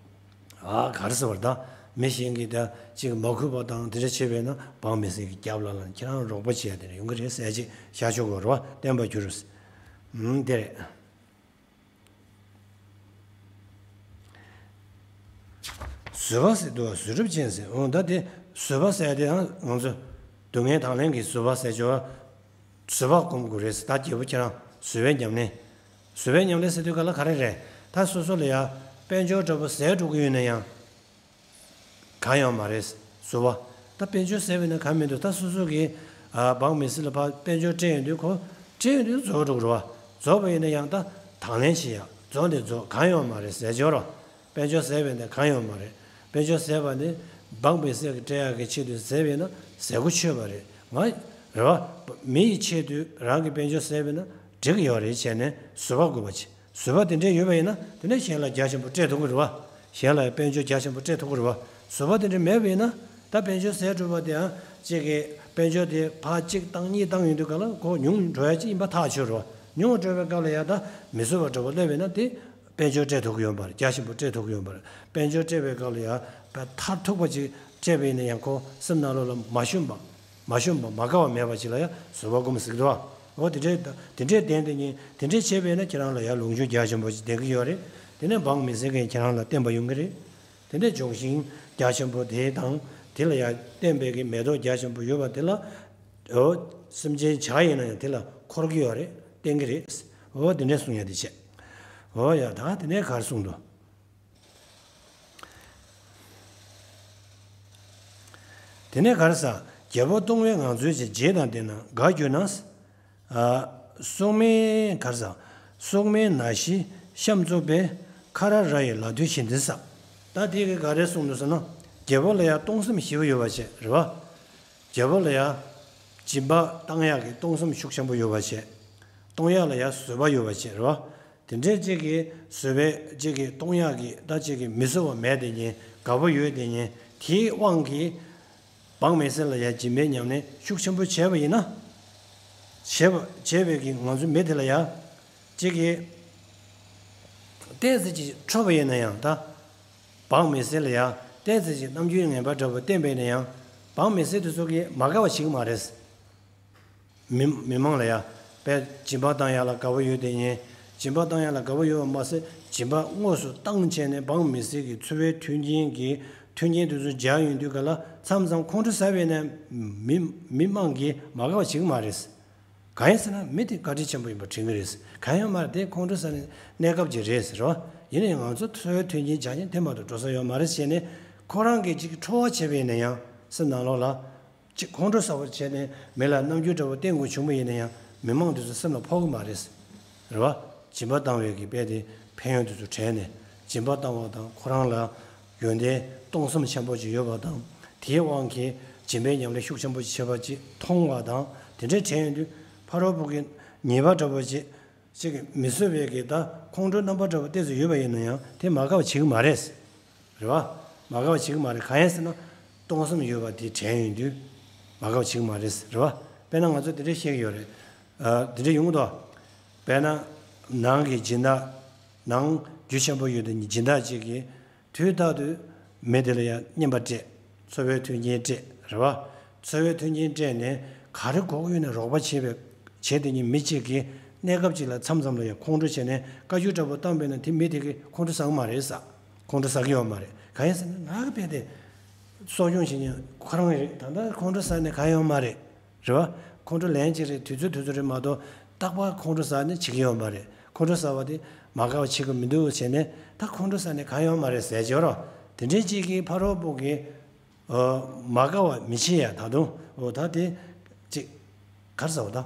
ཨ་ག་རེ་ཟེར་བ་རེད། ད་མི་གཞན་གྱིས་ད་ཅིག་མ་གུས་པ་དང་དེ་འདྲ་བྱས་པས་ན་འབངས་མི་སེར་གྱིས་རྒྱབ་ལ་ལ་ཁྱེད་རང་རོགས་པ་བྱེད་ཡ་དེ་འདྲ་ཡོང་གི་རེད་ཟེར་ཅིག་བཞག་ཆོག་གི་རེད་བ། བརྟན་པར་གྱུར། ཨུམ་དེ་རེད། བཟོད་པ་ཟེར་འདུག་བཟོད་སྒྲུབ་ཅན་ཟེར། འོ་ད་དེ་བཟོད་པ་ཟེར་དེ་ཡང་ང་ཚོ་སྡུག་བསྔལ་དང་ལེན་གྱི་བཟོད་པ་ཟེར་ཆོག་བཟོད་པ་སྒོམ་དགོས་རེད་ཟེར། ད་རྒྱལ་པོ་ཁྱེད་རང་བཟོད་པའི་ཉམས་ལེན། བཟོད་པའི་ཉམས་ལེན་ཟེར་དུས་ག་ལ་ག་རེ་རེད། ད་སོ་སོ་ལ་ཡ་དཔལ་འབྱོར་འདྲ་པོ་ཟད་འགྲོ་གི་ཡོད་ན་ཡང་གང་ཡོད་མ་རེད། བཟོད་པ། ད་དཔལ་འབྱོར་ཟད་པ་ཡིན་ན་གང་མི་འདུག་ད་སོ་སོ་གིས་ཨ་འབངས་མི་སེར་ལ་ཕར་དཔལ་འབྱོར་སྤྲད་ཡོང་དུས་ཁོ་སྤྲད་ཡོང་དུས་རྫོགས་འགྲོ་གི་རེད་བ། རྫོགས་པ་ཡིན་ན་ཡང་ད་དང་ལེན་བྱེད་ཡ། རྫོགས་ནས་རྫོགས། གང་ཡོད་མ་རེད་ཟེར་ཆོག་རོ། དཔལ་འབྱོར་ཟད་པ་ཡིན་ན་གང་ཡོད་མ་རེད། དཔལ་འབྱོར་ཟད་པ་ནི་འབངས་མི་སེར་གྱིས་སྤྲད་ཡག་གི་ཆེད་དུ་ཟད་པ་ཡིན་ན་ཟད་གོ་ཆོད་པ་རེད། ང་རེད་བ། མི་ཡི་ཆེད་དུ་རང་གི་དཔལ་འབྱོར་ཟད་པ་ཡིན་ན་འགྲིག་གི་ཡོད་རེད་བྱས་ནས་བཟོད་པ་དགོས་པ་བྱེད། བཟོད་པ་དེ་འདྲས་ཡོད་པ་ཡིན་ན་དེ་ནས་གཞན་ལ་རྒྱ་ཆེན་པོ་སྤྲད་ཐུབ་ཀྱི་རེད་བ། གཞན་ལ་དཔལ་འབྱོར་རྒྱ་ཆེན་པོ་སྤྲད་ཐུབ་ཀྱི་རེད་བ། བཟོད་པ་དེ་འདྲས་མེད་པ་ཡིན་ན་ད་དཔལ་འབྱོར་ཟད་འགྲོ་བ་དེའང་གཅིག་གིས་དཔལ་འབྱོར་དེ་ཕར་གཅིག་བཏང་གཉིས་བཏང་ཡོང་དུས་ག་ལ་ཁོ་ཉུང་འགྲོ་ཡ་གཅིག་ཡིན་པ་ཐག་ཆོད་རེད་བ། ཉུང་འགྲོ་བའི་སྐབས་ལ་ཡ་ད་མི་བཟོད་པ་འདྲ་པོ་སླེབས་པ་ཡིན་ན་དེ་དཔལ་འབྱོར་སྤྲད་ཐུབ་ཀྱི་ཡོད་མ་རེད། རྒྱ་ཆེན་པོ་སྤྲད་ཐུབ་ཀྱི་ཡོད་མ་རེད། དཔལ་འབྱོར་སྤྲད་པའི་སྐབས་ལ་ཡ་ད་མཐར་ཐུག་པ་ཅིག་སྤྲད་པ་ཡིན་ན་ཡང་ཁོ་སེམས་ནང་ལོགས་ལ་མ་ཞུམ་པ། མ་ཞུམ་པ་མ་དགའ་བ་མེད་པ་ཅིག་ལ་ཡང་བཟོད་པ་སྒོམ་ཟེར་གྱི་འདུག་བ། འོ་དེ་འདྲའི་དེ་འདྲའི་ལྡན་དེ་ཉིད་དེ་འདྲའི་བྱས་པས་ན་ཁྱེད་རང་ལ་ཡང་ལོངས་སྤྱོད་རྒྱ་ཆེན་པོ་ཅིག་ལྡན་གྱི་ཡོད་རེད། དེ་ནས་འབངས་མི་སེར་གྱིས་ཁྱེད་རང་ལ་བརྟེན་པ་ཡོང་གི་རེད། དེ་འདྲའི་ལྗོན་ཤིང་རྒྱ་ཆེན་པོ་དེ་དང་དེ་ལ་ཡང་བརྟེན་པའི་གི་མེ་ཏོག་རྒྱ་ཆེན་པོ་ཡོད་པ་དེ་ལ། འོ། སེམས་ཅན་བྱ་ཡིན་ན་ཡང་དེ་ལ་འཁོར་གྱི་ཡོད་རེད། བརྟེན་གྱི་རེད། འོ་དེ་འདྲའི་གསུང་ཡ་དེ་བྱས། འོ་ཡ་ད་དེ་ནས་ག་རེ་གསུངས་འདུག་དེ་ནས་ག་རེ་ཟེར། རྒྱལ་པོ་སྟོང་བའི་ངང་ཚུལ་གྱི་རྗེས་དང་ལྡན་ན་དགའ་གྱུར་ན། ཨ། སྲོག་མེད་ག་རེ་ཟེར། སྲོག་མེད་ན་བཞི་ཤམ་བཙུགས་པའི་ཁ་ར་ར་ཡི་ལ་དུས་བཞིན་འདི་ཟེར། ད་དེ་གི་ག་རེ་གསུངས་འདུག་ཟེར་ན། རྒྱལ་པོ་ལ་ཡང་གཏོང་སེམས་ཞེ་པོ་ཡོད་པ་བྱས་རེད་བ། རྒྱལ་པོ་ལ་ཡང་སྦྱིན་པ་བཏང་ཡག་གི་གཏོང་སེམས་ཤུགས་ཆེན་པོ་ཡོད་པ་བྱས། གཏོང་ཡག་ལ་ཡང་བཟོད་པ་ཡོད་པ་བྱས་རེད་བ། དེ་འདྲའི་གཅིག་གིས་བཟོད་པའི་གཅིག་གིས་གཏོང་ཡག་གི་ད་གཅིག་གིས་མི་བཟོད་པ་མེད་དེ་ཉིད་དགའ་པོ་ཡོད་དེ་ཉིད་དེའི་དབང་གིས། འབངས་མི་སེར་ལ་ཡང་སྦྱིན་པའི་ཉམས་ལེན་ཤུགས་ཆེན་པོ་བྱས་པ་ཡིན་ན། བྱས་པ་བྱས་པའི་གི་ང་ཚོའི་མི་དེ་ལ་ཡང་གཅིག་གིས་ཏོག་ཙམ་ཅིག་འཕྲོད་པ་ཡིན་ན་ཡང་ད། འབངས་མི་སེར་ལ་ཡང་ཏོག་ཙམ་ཅིག་རྣམ་འགྱུར་ངན་པ་འདྲ་པོ་བསྟན་པ་ཡིན་ན་ཡང་། འབངས་མི་སེར་དེ་ཚོ་གིས་མ་དགའ་བ་བྱེད་ཀྱི་མ་རེད། མི་མི་མང་ལ་ཡང་དཔེ་སྦྱིན་པ་བཏང་ཡག་ལ་དགའ་པོ་ཡོད་དེ་ཉིད། སྦྱིན་པ་བཏང་ཡག་ལ་དགའ་པོ་ཡོད་པ་མ་ཟད་སྦྱིན་པ་དངོས་སུ་བཏང་བྱས་ནས་འབངས་མི་སེར་གྱི་འཚོ་བའི་མཐུན་རྐྱེན་གྱི་མཐུན་རྐྱེན་དེ་ཚོ་སྦྱར་ཡོང་དུས་ག་ལ་མཚམས་མཚམས་ཁོང་ཁྲོ་ཟ་བས་ན་མི་མི་མང་གིས་མ་དགའ་བ་བྱེད་ཀྱི་མ་རེད། གང་ཡིན་ཟེར་ན་མི་དེ་བཀའ་དྲིན་ཆེན་པོ་ཡིན་པ་དྲན་གྱི་རེད། གང་ཡང་མ་རེད། དེ་ཁོང་ཁྲོ་ཟ་ནས་གནས་སྐབས་ཅིག་རེད་ཟེར་བ། ཡིན་ན་ཡང་ང་ཚོ་འཚོ་བའི་མཐུན་རྐྱེན་བྱ་མཁན་དེ་མ་གཏོགས་འགྲོ་ས་ཡོད་མ་རེད་བྱས་ནས་ཁོ་རང་གིས་ཅིག་ཁྲོ་བ་བྱས་པ་ཡིན་ན་ཡང་སེམས་ནང་ལོགས་ལ། ཅིག་ཁོང་ཁྲོ་ཟ་བ་བྱས་ནས་མི་ལ་རྣམ་འགྱུར་འདྲ་བོ་བསྟན་དགོས་བྱུང་བ་ཡིན་ན་ཡང་མི་མང་དེ་ཚོ་སེམས་ལ་ཕོག་གི་མ་རེད། རེད་བ། སྦྱིན་པ་བཏང་བའི་གི་དཔེ་དེ་ཕན་ཡོན་དེ་ཚོ་དྲན་ནས་སྦྱིན་པ་བཏང་བ་དང་ཁོ་རང་ལ་ཡོན་ཏན་གཏོང་སེམས་ཆེན་པོ་ཅིག་ཡོད་པ་དང་དེའི་དབང་གིས་སྦྱིན་པའི་ཉམས་ལེན་ཤུགས་ཆེན་པོ་ཅིག་བྱེད་པ་ཅིག་མཐོང་བ་དང་དེ་འདྲའི་དྲན་ཡོང་དུས་ཕ་རོལ་པོ་གི་ཉེས་པ་འདྲ་བོ་ཅིག་ཅིག་མི་བཟོད་པའི་གི་ད་ཁོང་ཁྲོ་རྣམ་པ་འདྲ་བོ་ཏོག་ཙམ་ཡོད་པ་ཡིན་ན་ཡང་དེ་མ་དགའ་བ་བྱེད་ཀྱི་མ་རེད། རེད་བ། མ་དགའ་བ་བྱེད་ཀྱི་མ་རེད། གང་ཡིན་ཟེར་ན། གཏོང་སེམས་ཡོད་པ་དེ་དྲན་ཡོང་དུས། མ་དགའ་བ་བྱེད་ཀྱི་མ་རེད། རེད་བ། དཔེར་ན་ང་ཚོ་དེ་འདྲ་བཤད་ཀྱི་ཡོད་རེད། ཨ། དེ་འདྲ་ཡོང་གི་འདུག་དཔེར་ན། ནང་གི་སྦྱིན་བདག་ནང་རྒྱུ་ཆེན་པོ་ཡོད་དེ་སྦྱིན་བདག་ཅིག་གིས། དུས་རྟག་ཏུ་མི་དེ་ལ་ཡང་རྔན་པ་སྤྲད། འཚོ་བའི་མཐུན་རྐྱེན་སྤྲད། རེད་བ། འཚོ་བའི་མཐུན་རྐྱེན་སྤྲད་ནས་ག་རེ་དགོས་ཀྱི་ཡོད་ན་རོགས་པ་བྱེད་པའི་བྱེད་དེ་ཉིད་མི་གཅིག་གིས་གནས་སྐབས་ཅིག་ལ་མཚམས་མཚམས་ལ་ཡང་ཁོང་ཁྲོ་བྱས་ནས་བཀའ་བཀྱོན་འདྲ་པོ་བཏང་པས་ན་དེ་མི་དེ་གིས་ཁོང་ཁྲོ་ཟ་གི་མ་རེད་ཟེར། ཁོང་ཁྲོ་ཟ་གི་ཡོད་མ་རེད། གང་ཡིན་ཟེར་ན་ང་གི་དཔེ་དེ་གསོ་སྐྱོང་བྱེད་མཁན་ཁོ་རང་རེད། ད་ལྟ་ཁོང་ཁྲོ་ཟ་ནས་གང་ཡོད་མ་རེད། རེད་བ། ཁོང་ཁྲོ་ལན་གཅིག་རེད། དུས་ཚོད་དུས་ཚོད་རེད་མ་གཏོགས་རྟག་པར་ཁོང་ཁྲོ་ཟ་ནས་བྱེད་ཀྱི་ཡོད་མ་རེད། ཁོང་ཁྲོ་ཟ་བ་དེ་མ་དགའ་བ་བྱེད་ཀྱི་མི་འདུག་བྱས་ནས་ད་ཁོང་ཁྲོ་ཟ་ནས་གང་ཡོད་མ་རེད་ཟེར་གྱི་ཡོད་རེད། དེ་འདྲའི་གཅིག་གིས་ཕ་རོལ་པོ་གིས། ཨོ། མ་དགའ་བ་མི་བྱེད་ཡ། ད་དུང་ཨོ་ད་དེ་ཅིག་ག་རེ་ཟེར་བ་ད།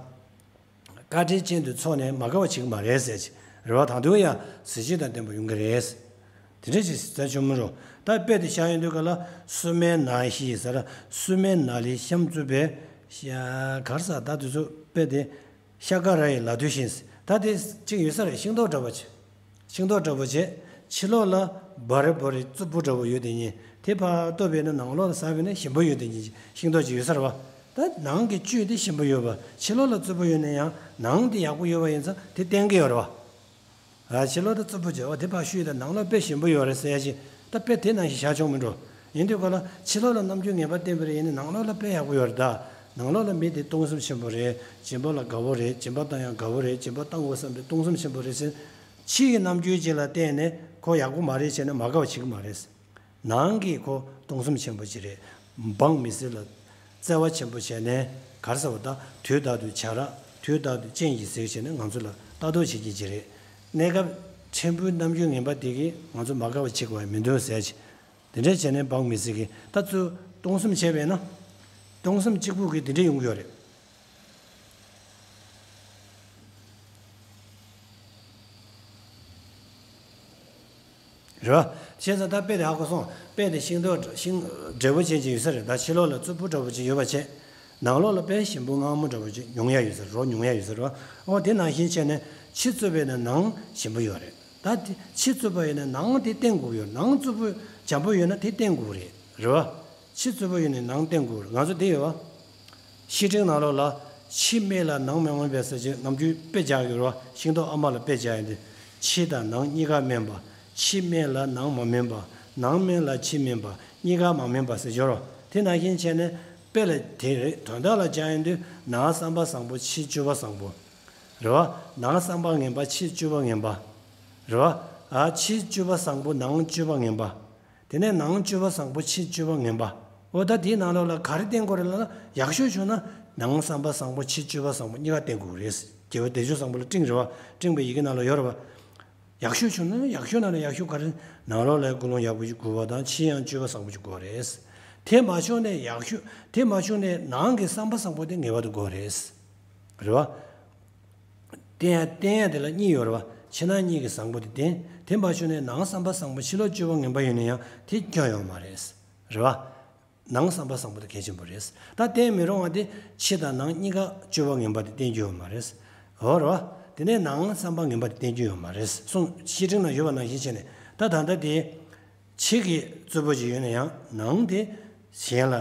བཀའ་དྲིན་ཅན་དུ་ཚོགས་ནས་མ་དགའ་བ་བྱེད་ཀྱི་མ་རེད་ཟེར་གྱི་རེད་བ། ད་དུང་ཡང་གཟི་བརྗིད་དང་ལྡན་པ་ཡོང་གི་རེད། དེ་འདྲ་ཞིག་ཟེར་བྱུང་མི་འགྲོ། ད་དཔེ་དེ་བཞག་ཡོང་དུས་ག་ལ་སུ་མའི་ན་ཤི་ཟེར། སུ་མའི་ན་ལི་ཤམ་བཙུགས་པའི་ཤ་གར་ས་ད་དུས་ཚོད་དཔེ་དེ་ཤ་ཀ་ར་ཡི་ལ་དུས་ཤིང་། ད་དེ་གཅིག་ཡོད་ས་རེད། ཤིང་ཏོག་འདྲ་པོ་བྱས། ཤིང་ཏོག་འདྲ་པོ་བྱས། ཕྱི་ལོགས་ལ་བ་རི་བ་རི་རྩུབ་པོ་འདྲ་པོ་ཡོད་དེ་ཉིད་དེ་ཕར་གཏུབ་པས་ན་ནང་ལོགས་ལ་ཟ་བས་ན་ཞིམ་པོ་ཡོད་དེ་ཉིད་ཤིང་ཏོག་ཅིག་ཡོད་ས་རེད་བ། ད་ནང་གི་བཅུད་དེ་ཞིམ་པོ་ཡོད་པ། ཕྱི་ལོགས་ལ་རྩུབ་པོ་ཡོད་ན་ཡང་ནང་དེ་ཡག་པོ་ཡོད་པ་ཡིན་ཙང་དེ་བསྟན་གྱི་ཡོད་རེད་བ། ཨ་ཕྱི་ལོགས་ལ་རྩུབ་པོ་བྱས་པ་དེ་ཕར་བཤུས་དང་ནང་ལོགས་དཔེ་ཞིམ་པོ་ཡོད་རེད་ཟེར་ཡ་ཅིག་ད་དཔེ་དེ་ནང་བཞིན་བཞག་ཆོག་མི་འགྲོ། ཡིན་དུས་ག་ལ་ཕྱི་ལོགས་ལ་རྣམ་འགྱུར་ངན་པ་བསྟན་པ་རེད། ཡིན་ནའི་ནང་ལོགས་ལ་དཔེ་ཡག་པོ་ཡོད་རེད་ད། ནང་ལོགས་ལ་མི་དེ་གཏོང་སེམས་ཆེན་པོ་རེད། སྦྱིན་པ་ལ་དགའ་བོ་རེད། སྦྱིན་པ་བཏང་ཡང་དགའ་བོ་རེད། སྦྱིན་པ་བཏང་དགོས་བསམ་པའི་གཏོང་སེམས་ཆེན་པོ་རེད་ཟེར། ཕྱི་ཡི་རྣམ་འགྱུར་ཅིག་ལ་བརྟེན་ནས་ཁོ་ཡག་པོ་མ་རེད་བྱས་ན་མ་དགའ་བ་བྱེད་ཀྱི་མ་རེད། ནང་གི་ཁོ་གཏོང་སེམས་ཆེན་པོ་ཅིག་རེད། འབངས་མི་སེར་ལ་བརྩེ་བ་ཆེན་པོ་བྱས་ནས་ག་རེ་ཟེར་བ་ད་དུས་རྟག་ཏུ་བྱ་ར་དུས་རྟག་ཏུ་སྤྱན་གྱིས་གཟིགས་བྱས་ནས་ང་ཚོ་ལ་ལྟ་རྟོག་བྱེད་ཀྱི་ཅིག་རེད། གནས་སྐབས་ཕྲན་བུའི་རྣམ་འགྱུར་ངན་པ་དེ་གིས་ང་ཚོ་མ་དགའ་བ་བྱེད་དགོས་པ་མི་འདུག་ཟེར་ཅིག་དེ་འདྲས་བྱས་ནས་འབངས་མི་སེར་གྱིས་ད་ཚུར་གཏོང་སེམས་བྱས་པས་ན། གཏོང་སེམས་གཅིག་པུ་གིས་དེ་འདྲས་ཡོང་གི་ཡོད་རེད། རེད་བ། བྱས་ཙང་ད་དཔེ་དེ་ཧ་གོ་སོང་། དཔེ་དེ་ཤིང་ཏོག་ཤིང་འབྲས་བུ་ཅན་ཅིག་ཡོད་ས་རེད། ད་ཕྱི་ལོགས་ལ་རྩུབ་པོ་འདྲ་པོ་ཅིག་ཡོད་པ་བྱས། ནང་ལོགས་ལ་དཔེ་ཞིམ་པོ་མངར་མོ་འདྲ་པོ་ཅིག་མྱོང་ཡ་ཡོད་ས་རེད། རོ་མྱོང་ཡ་ཡོད་ས་རེད་བ། འོ་དེ་ནང་བཞིན་བྱས་ནས་ཕྱི་རྩུབ་པས་ན་ནང་ཞིམ་པོ་ཡོད་རེད། ད་དེ་ཕྱི་རྩུབ་པ་ཡིན་ན་ནང་དེ་བསྟེན་དགོས་ཡོད། ནང་རྩུབ་པོ་འཇམ་པོ་ཡོད་ན་དེ་བསྟེན་དགོས་རེད། རེད་བ། ཕྱི་རྩུབ་པོ་ཡོད་ནས་ནང་བསྟེན་དགོས་རེད། ང་ཚོ་དེ་ཡོད་བ། བཤེས་སྤྲིང་ནང་ལོགས་ལ་ཕྱི་སྨན་ལ་ནང་མི་སྨན་པས་ཟེར་གྱི་ནམ་རྒྱུན་དཔེ་རྒྱག་ཡོད་རེད་བ། ཤིང་ཏོག་ཨ་མ་ལ་དཔེ་རྒྱག་ཡོད་དེ། ཕྱི་དང་ནང་གཉིས་ཀ་སྨན་པ། ཕྱི་སྨན་ལ་ནང་མ་སྨན་པ། ནང་སྨན་ལ་ཕྱི་སྨན་པ། གཉིས་ཀ་མ་སྨན་པ་ཟེར་ཡོད་རེད་བ། དེ་ནང་བཞིན་བྱས་ནས་དཔེ་ལ་དེ་རེད། དོན་དག་ལ་རྒྱག་ཡོད་དུས་ནང་བསམ་པ་བཟང་པོ་ཕྱི་སྤྱོད་པ་བཟང་པོ། རེད་བ། ནང་བསམ་པ་ངན་པ་ཕྱི་སྤྱོད་པ་ངན་པ། རེད་བ། ཨ་ཕྱི་སྤྱོད་པ་བཟང་པོ་ནང་སྤྱོད་པ་ངན་པ། དེ་ནས་ནང་སྤྱོད་པ་བཟང་པོ་ཕྱི་སྤྱོད་པ་ངན་པ། འོ་ད་དེའི་ནང་ལོགས་ལ་ག་རེ་བསྟེན་དགོས་རེད་ལབ་ན། ཡག་ཤོས་བྱུང་ན་ནང་བསམ་པ་བཟང་པོ་ཕྱི་སྤྱོད་པ་བཟང་པོ་གཉིས་ཀ་བསྟེན་དགོས་རེད། རྒྱལ་བ་བདེ་མཆོག་བཟང་པོ་ལ་སྤྲིངས་རེད་བ། སྤྲིངས་པའི་ཡི་གེ་ནང་ལ་ཡོད་རེད་བ། ཡག་ཤོས་བྱུང་ན་ཡག་ཤོས་ནང་ནས་ཡག་ཤོས་ག་རེ། ནང་ལོགས་ལ་ཀུན་སློང་ཡག་པོ་ཞིག་དགོས་པ་དང་ཕྱི་ཡང་སྤྱོད་པ་བཟང་པོ་ཞིག་དགོས་རེད། དེ་མ་བྱུང་ནས་ཡག་ཤོས་དེ་མ་བྱུང་ནས་ནང་གི་བསམ་པ་བཟང་པོ་དེ་ངེས་པར་དུ་དགོས་རེད། རེད་བ། བསྟེན་ཡ་བསྟེན་ཡ་དེ་ལ་གཉིས་ཡོད་རེད་བ། ཕྱི་ནང་གཉིས་ཀྱི་བཟང་པོ་དེ་བསྟེན། དེ་མ་བྱུང་ནས་ནང་བསམ་པ་བཟང་པོ་ཕྱི་ལོགས་སྤྱོད་པ་ངན་པ་ཡོད་ན་ཡང་དེ་སྐྱོན་ཡོད་མ་རེད། རེད་བ། ནང་བསམ་པ་བཟང་པོ་དེ་གལ་ཆེན་པོ་རེད། ད་བསྟེན་མི་རུང་བ་དེ་ཕྱི་དང་ནང་གཉིས་ཀ་སྤྱོད་པ་ངན་པ་དེ་བསྟེན་རྒྱུ་ཡོད་མ་རེད། འོ་རེད་བ། དེ་ནས་ནང་བསམ་པ་ངན་པ་དེ་བསྟེན་རྒྱུ་ཡོད་མ་རེད། གསུང་བཤེས་སྤྲིང་ན་ཡོད་པ་ནང་བཞིན་བྱས་ནས་ད་ད་ལྟ་དེ། ཕྱི་གི་རྩུབ་པོ་ཅིག་ཡོད་ན་ཡང་ནང་དེ་གཞན་ལ་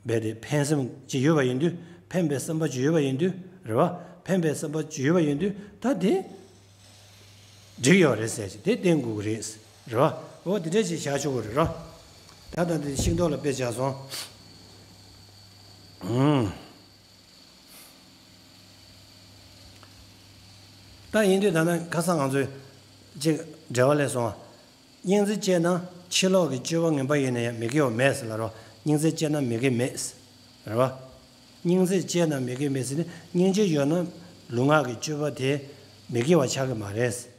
རྦད་དེ་ཕན་སེམས་ཅིག་ཡོད་པ་ཡིན་དུས། ཕན་པའི་བསམ་པ་ཅིག་ཡོད་པ་ཡིན་དུས། རེད་བ། ཕན་པའི་བསམ་པ་ཅིག་ཡོད་པ་ཡིན་དུས་ད་དེ་འགྲིག་ཡོད་རེད་ཟེར་ཅིག་དེ་བསྟེན་དགོས་ཀྱི་རེད། རེད་བ། འོ་དེ་འདྲ་ཅིག་བྱ་ཆོག་གི་རེད་ར། ད་ད་དེ་ཤིང་ཏོག་ལ་དཔེ་བྱས་སོང་། ཨུམ། ད་ཡིན་དུས་ད་ནི་ཁ་སང་ང་ཚོས་ཅིག་འགྲེལ་བ་སླེབས་སོང་ང་། སྙིང་རྗེ་སྐྱེས་ན་ཕྱི་ལོགས་ཀྱི་སྤྱོད་པ་ངན་པ་ཡོད་ན་ཡང་མི་དགེ་བ་མེད་ཟེར་ལབ་རོ། སྙིང་རྗེ་སྐྱེས་ན་མི་དགེ་མེད། རེད་བ། སྙིང་རྗེ་སྐྱེས་ན་མི་དགེ་མེད་ཟེར་ནི་སྙིང་རྗེ་ཡོད་ན་ལུས་ངག་གི་སྤྱོད་པ་དེ་མི་དགེ་བ་ཆགས་ཀྱི་མ་རེད།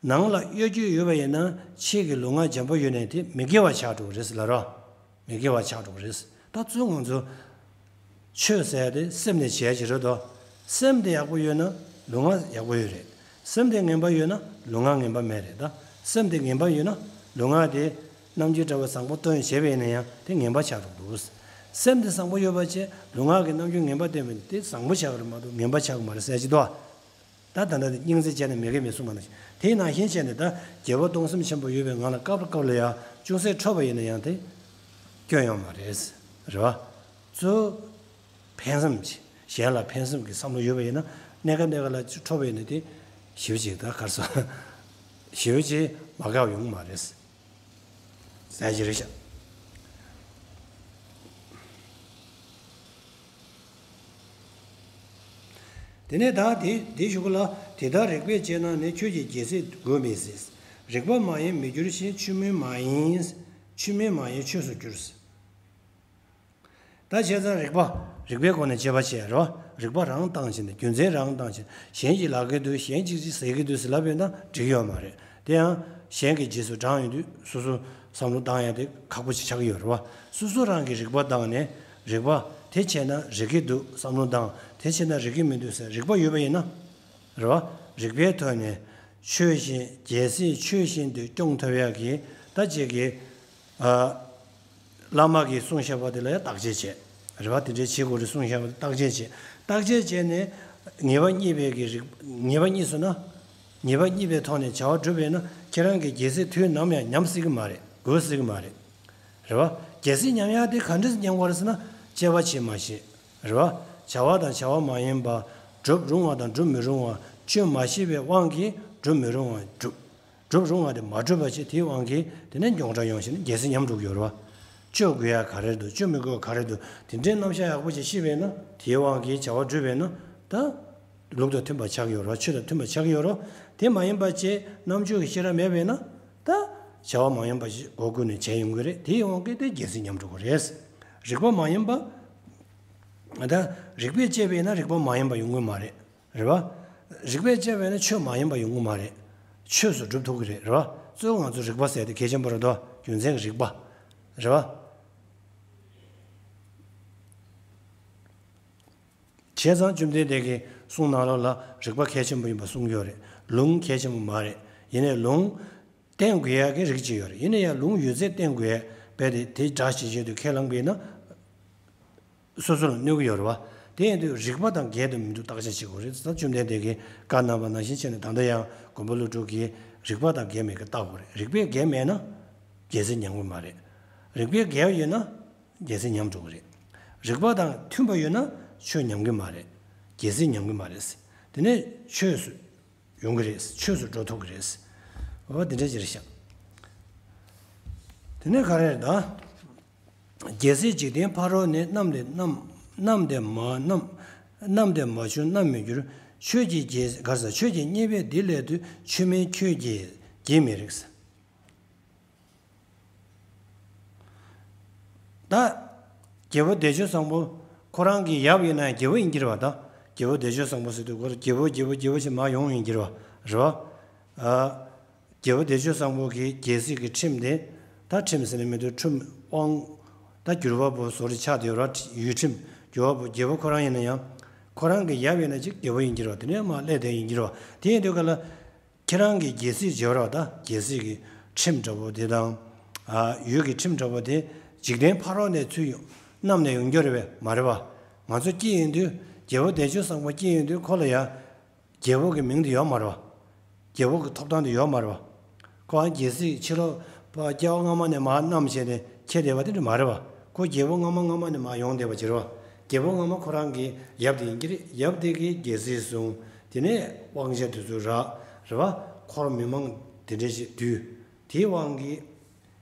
ནང་ལ་གཡོ་སྒྱུ་ཡོད་པ་ཡིན་ན་ཕྱི་གི་ལུས་ངག་འཇམ་པོ་ཡོད་ནའི་དེ་མི་དགེ་བ་ཆགས་འགྲོ་གི་རེད་ཟེར་ལབ་རོ། མི་དགེ་བ་ཆགས་འགྲོ་གི་རེད། ད་གཙོས་ང་ཚོ་ཆོས་ཟེར་ཡ་དེ་སེམས་ནས་བྱེད་ཡ་ཅིག་རེད་དོ། སེམས་དེ་ཡག་པོ་ཡོད་ན་ལུས་ངག་ཡག་པོ་ཡོད་རེད། སེམས་དེ་ངན་པ་ཡོད་ན་ལུས་ངག་ངན་པ་མེད་རེད་ད། སེམས་དེ་ངན་པ་ཡོད་ན་ལུས་ངག་དེ་རྣམ་འགྱུར་འདྲ་བ་བཟང་པོ་སྟོན་བྱས་པ་ཡིན་ན་ཡང་དེ་ངན་པ་ཆགས་འགྲོ་གི་འདུག། སེམས་དེ་བཟང་པོ་ཡོད་པ་བྱས་ལུས་ངག་གི་རྣམ་འགྱུར་ངན་པ་སྟོན་པ་དེ་བཟང་པོ་ཆགས་ཀྱི་རེད་མ་གཏོགས་ངན་པ་ཆགས་ཀྱི་མ་རེད་ཟེར་ཡ་ཅིག་འདུག་ཨ། ད་ད་ལྟ་དེ་སྙིང་རྗེ་བྱས་ནས་མི་དགེ་མེད་གསུངས་པ་ནང་བཞིན་དེའི་ནང་བཞིན་བྱས་ནས་ད་རྒྱལ་པོ་གཏོང་སེམས་ཆེན་པོ་ཡོད་པའི་ངང་ལ་སྐབས་རེ་སྐབས་ལ་ཡང་ཅུང་ཟད་འཕྲོག་པ་ཡིན་ན་ཡང་དེ་སྐྱོན་ཡོད་མ་རེད། རེད་བ། གཙོ་བོ་ཕན་སེམས་ཀྱི་གཞན་ལ་ཕན་སེམས་ཀྱི་བསམ་བློ་ཡོད་པ་ཡིན་ན་གནས་སྐབས་གནས་སྐབས་ལ་འཕྲོག་པ་ཡིན་ན་དེ་ཞེ་པོ་ཅིག་ད་གར་སོང་། ཞེ་པོ་ཅིག་མ་དགའ་བ་ཡོང་གི་མ་རེད། ཟ་རྒྱུ་རེད་ཤག་དེ་ནས་བདག་དེ་དེ་ཞུ་གི་ལ། དེ་ལྟར་རིགས་པས་དཔྱད་ན་ནི། ཆོས་ཀྱི་རྒྱལ་སྲིད་དགོས་མི་སྲིད། རིགས་པ་མ་ཡིན་མི་འགྱུར་ཞིང་། ཆོས་མིན་མ་ཡིན། ཆོས་མིན་མ་ཡིན་ཆོས་སུ་འགྱུར། ད་བྱས་ཙང་རིགས་པ། རིགས་པའི་སྒོ་ནས་དཔྱད་པ་བྱས་རོ། རིགས་པ་རང་བཏང་བྱས་ནས་རྒྱུ་མཚན་རང་བཏང་བྱས་ནས་གཞན་གྱིས་ལབ་ཀྱི་འདུག་གཞན་གཅིག་གིས་ཟེར་གྱི་འདུག་ཟེར་ལབ་པས་ན་འགྲིག་ཡོད་མ་རེད། དེ་ཡང་གཞན་གྱི་རྗེས་སུ་འབྲང་ཡོང་དུས་སོ་སོ་བསམ་བློ་བཏང་ཡ་དེ་ཁག་པོ་ཞིག་ཆགས་ཀྱི་ཡོད་རེད་བ། སོ་སོ་རང་གི་རིགས་པ་བཏང་ནས་རིགས་པ་དེ་བྱས་ན་རིགས་ཀྱི་འདུག་བསམ་བློ་བཏང་། དེ་བྱས་ན་རིགས་ཀྱི་མི་འདུག་ཟེར་རིགས་པ་ཡོད་པ་ཡིན་ན། རེད་བ། རིགས་པའི་ཐོག་ནས་ ཆོས་བཞིན་རྒྱལ་སྲིད་ཆོས་བཞིན་དུ་སྐྱོང་ཐུབ་ཡག་གི་ད་ཅིག་གི་ཨ། བླ་མ་གིས་གསུངས་བཞག་པ་དེ་ལ་ཡང་བརྟག་དཔྱད་བྱེད། རེད་བ། དེ་འདྲའི་བྱེད་དགོས་རེད་གསུངས་བཞག་པ་དེ་བརྟག་དཔྱད་བྱེད། བརྟག་དཔྱད་བྱས་ནས་ངེས་པ་རྙེད་པའི་གི་རིགས། ངེས་པ་རྙེད་སོང་ན། ངེས་པ་རྙེད་པའི་ཐོག་ནས་བྱ་བ་བསྒྲུབས་པས་ན་ཁྱེད་རང་གི་རྒྱལ་སྲིད་དུས་ནམ་ཡང་ཉམས་སྲིད་ཀྱི་མ་རེད། རྒུད་སྲིད་ཀྱི་མ་རེད། རེད་བ། རྒྱལ་སྲིད་ཉམས་ཡག་དེ་ག་འདྲས་སེ་ཉམས་དགོས་རེད་ཟེར་ན། དཔྱད་པ་བྱེད་མ་ཤེས། རེད་བ། བྱ་བ་དང་བྱ་བ་མ་ཡིན་པ། སྒྲུབ་རུང་བ་དང་སྒྲུབ་མི་རུང་བ། ཆོས་མ་ཤེས་པའི་དབང་གིས་སྒྲུབ་མི་རུང་བ་སྒྲུབ། སྒྲུབ་རུང་བ་དེ་མ་སྒྲུབ་པ་བྱས། དེའི་དབང་གིས་དེ་ནས་མགྱོགས་དྲགས་ཡོང་ཞིང་རྒྱལ་སྲིད་ཉམས་འགྲོ་གི་ཡོད་རེད་བ། བཅོ་དགོས་ཡག་ག་རེ་འདུག་བཅོ་མི་དགོས་ག་རེ་འདུག་དེ་འདྲའི་རྣམ་གཞག་ཡག་པོ་ཅིག་ཤེས་པས་ན། དེའི་དབང་གིས་བྱ་བ་བསྒྲུབས་པས་ན་ད། ལུགས་དང་མཐུན་པ་ཆགས་ཀྱི་ཡོད་རེད་བ། ཆོས་དང་མཐུན་པ་ཆགས་ཀྱི་ཡོད་རེད་བ། དེ་མ་ཡིན་པ་བྱས་རྣམ་དཔྱོད་ཀྱི་ཤེས་རབ་མེད་པས་ན། ད། བྱ་བ་མ་ཡིན་པ་ཞིག་སྒོ་ཀུན་ནས་བྱས་ཡོང་གི་རེད། དེའི་དབང་གིས་དེ་རྒྱལ་སྲིད་ཉམས་འགྲོ་གི་རེད། རིག་པ་མ་ཡིན་པ། ད། རིག་པས་དཔྱད་པས་ན་རིག་པ་མ་ཡིན་པ་ཡོང་གི་མ་རེད། རེད་བ། རིག་པས་དཔྱད་པས་ན་ཆོས་མ་ཡིན་པ་ཡོང་གི་མ་རེད། ཆོས་སུ་སྒྲུབ་ཐུབ་ཀྱི་རེད། རེད་བ། གཙོ་བོ་ང་ཚོ་རིག་པ་ཟེར་དེ་གལ་ཆེན་པོ་རེད་དོ། རྒྱུ་མཚན་གྱི་རིག་པ། རེད་བ། བྱས་ཙང་བཅོམ་ལྡན་འདས་ཀྱིས་གསུང་ནང་ལོགས་ལ་རིག་པ་གལ་ཆེན་པོ་ཡིན་པ་གསུངས་ཡོད་རེད། ལུང་གལ་ཆེན་པོ་མ་རེད། ཡིན་ནའི་ལུང་བསྟན་དགོས་ཡག་གི་རིགས་ཅིག་ཡོད་རེད། ཡིན་ན་ཡང་ལུང་ཡོད་ཚད་བསྟན་དགོས་ཡག་དཔེ་དེ་དེ་འདྲ་ཞིག་བྱེད་དུས་ཁས་བླངས་པས་ན། སོ་སོ་ལ་གནོད་ཀྱི་ཡོད་རེད་བ། དེ་ཡིན་དུས་རིག་པ་དང་འགལ་དུ་མི་འདུག་བརྟག་དཔྱད་བྱེད་དགོས་རེད། ད་བཅོམ་ལྡན་འདས་ཀྱིས་བཀའ་གནང་བ་ནང་བཞིན་བྱས་ནས་ད་ལྟ་ཡང་མགོན་པོ་ཀླུ་སྒྲུབ་ཀྱིས་རིག་པ་དང་འགལ་མེད་ཀྱི་བརྟག་དགོས་རེད། རིག་པས་འགལ་མེད་ན་རྒྱལ་སྲིད་ཉམས་ཀྱི་མ་རེད། རིག་པས་འགལ་ཡོད་ན་རྒྱལ་སྲིད་ཉམས་འགྲོ་གི་རེད། རིག་པ་དང་མཐུན་པ་ཡོད་ན་ཆོས་ཉམས་ཀྱི་མ་རེད། རྒྱལ་སྲིད་ཉམས་ཀྱི་མ་རེད། དེ་ནས་ཆོས་སུ་ཡོང་གི་རེད། ཆོས་སུ་འགྲོ་ཐུབ་ཀྱི་རེད། འོ་དེ་འདྲ་ཅིག་རེད་ཤག་དེ་ནས་ག་རེ་རེད་ད། རྒྱལ་སྲས་འཇིག་རྟེན་ཕ་རོལ་ནས། བསྣམས་ཏེ་བསྣམས་བསྣམས་ཏེ་མ་བསྣམས། བསྣམས་ཏེ་མ་བྱུང་བསྣམས་མི་འགྱུར། ཆོས་ཀྱི་རྒྱལ། ག་རེ་ཟེར། ཆོས་ཀྱི་རྙེད་པས་འདི་སླད་དུ། ཆོས་མིན་ཁྱོད་ཀྱིས་བགྱིས་མི་རིགས། ད། རྒྱལ་པོ་བདེ་སྤྱོད་བཟང་པོ་ཁོ་རང་གི་ཡབ་ཡིན་ན་ཡང་རྒྱལ་པོ་ཡིན་གྱི་རེད་བ། ད་རྒྱལ་པོ་བདེ་སྤྱོད་བཟང་པོ་ཟེར་དུས་ཁོ་རང་རྒྱལ་པོ་རྒྱལ་པོ་རྒྱལ་པོ་ཞེས་མར་ཡོང་ཡིན་གྱི་རེད་བ། རེད་བ། ཨ། རྒྱལ་པོ་བདེ་སྤྱོད་བཟང་པོ་གི་རྒྱལ་སྲིད་ཀྱི་ཁྲིམས་དེ། ད་ཁྲིམས་ཟེར་ནས་མི་འདུག་ཁྲིམས་དབང་། ད་འགྱུར་བ་པོ་བཟོ་རེ་ཆགས་བསྡད་ཡོད་རེད་བ། ཡུལ་ཁྲིམས་འགྱུར་བ་པོ། རྒྱལ་པོ་ཁོ་རང་ཡིན་ན་ཡང་། ཁོ་རང་གི་ཡབ་ཡིན་ན་ཅིག་རྒྱལ་པོ་ཡིན་གྱི་རེད་བ། དེ་ནས་མར་སླེབས་བསྡད་ཡིན་གྱི་རེད་བ། དེ་ཡིན་དུས་ག་ལ། ཁྱེད་རང་གི་རྒྱལ་སྲིད་བྱེད་པ་རེད་བ། ད་རྒྱལ་སྲིད་ཀྱི་ཁྲིམས་འདྲ་པོ་དེ་དང་། ཨ། ཡུལ་གྱི་ཁྲིམས་འདྲ་པོ་དེ་འཇིག་རྟེན་ཕ་རོལ་ནས་ཚུར་ཡོང་། བསྣམས་ནས་ཡོང་རྒྱུ་རེད་པས་མ་རེད་བ། ང་ཚོ་སྐྱེས་ཡོང་དུས། རྒྱལ་པོ་བདེ་སྤྱོད་བཟང་པོ་སྐྱེས་ཡོང་དུས་ཁོ་ལ་ཡང་རྒྱལ་པོ་གི་མིང་དེ་ཡོད་མ་རེད་བ། རྒྱལ་པོ་གི་ཐོབ་ཐང་དེ་ཡོད་མ་རེད་བ། ཁོ་ཨ་རྒྱལ་སྲིད་ཕྱི་ལོགས་པ་སྐྱེ་བ་སྔ་མ་ནས་མར་བསྣམས་བྱས་ནས་ཁྱེར་བསྡད་པ་དེ་འདྲ་མ་རེད་བ། ཁོ་རྒྱལ་པོ་སྔ་མ་སྔ་མ་ནས་མར་ཡོང་བསྡད་པ་ཅིག་རེད་བ། རྒྱལ་པོ་སྔ་མ་ཁོ་རང་གི་ཡབ་དེ་ཡིན་གྱི་རེད། ཡབ་དེ་གིས་རྒྱལ་སྲིད་བཟུང་། དེ་ནས་དབང་ཆ་དེ་ཚོ་རག་རེད་བ། འཁོར་མི་མང་དེ་འདྲ་ཞིག་འདུས། དེའི་དབང་གིས་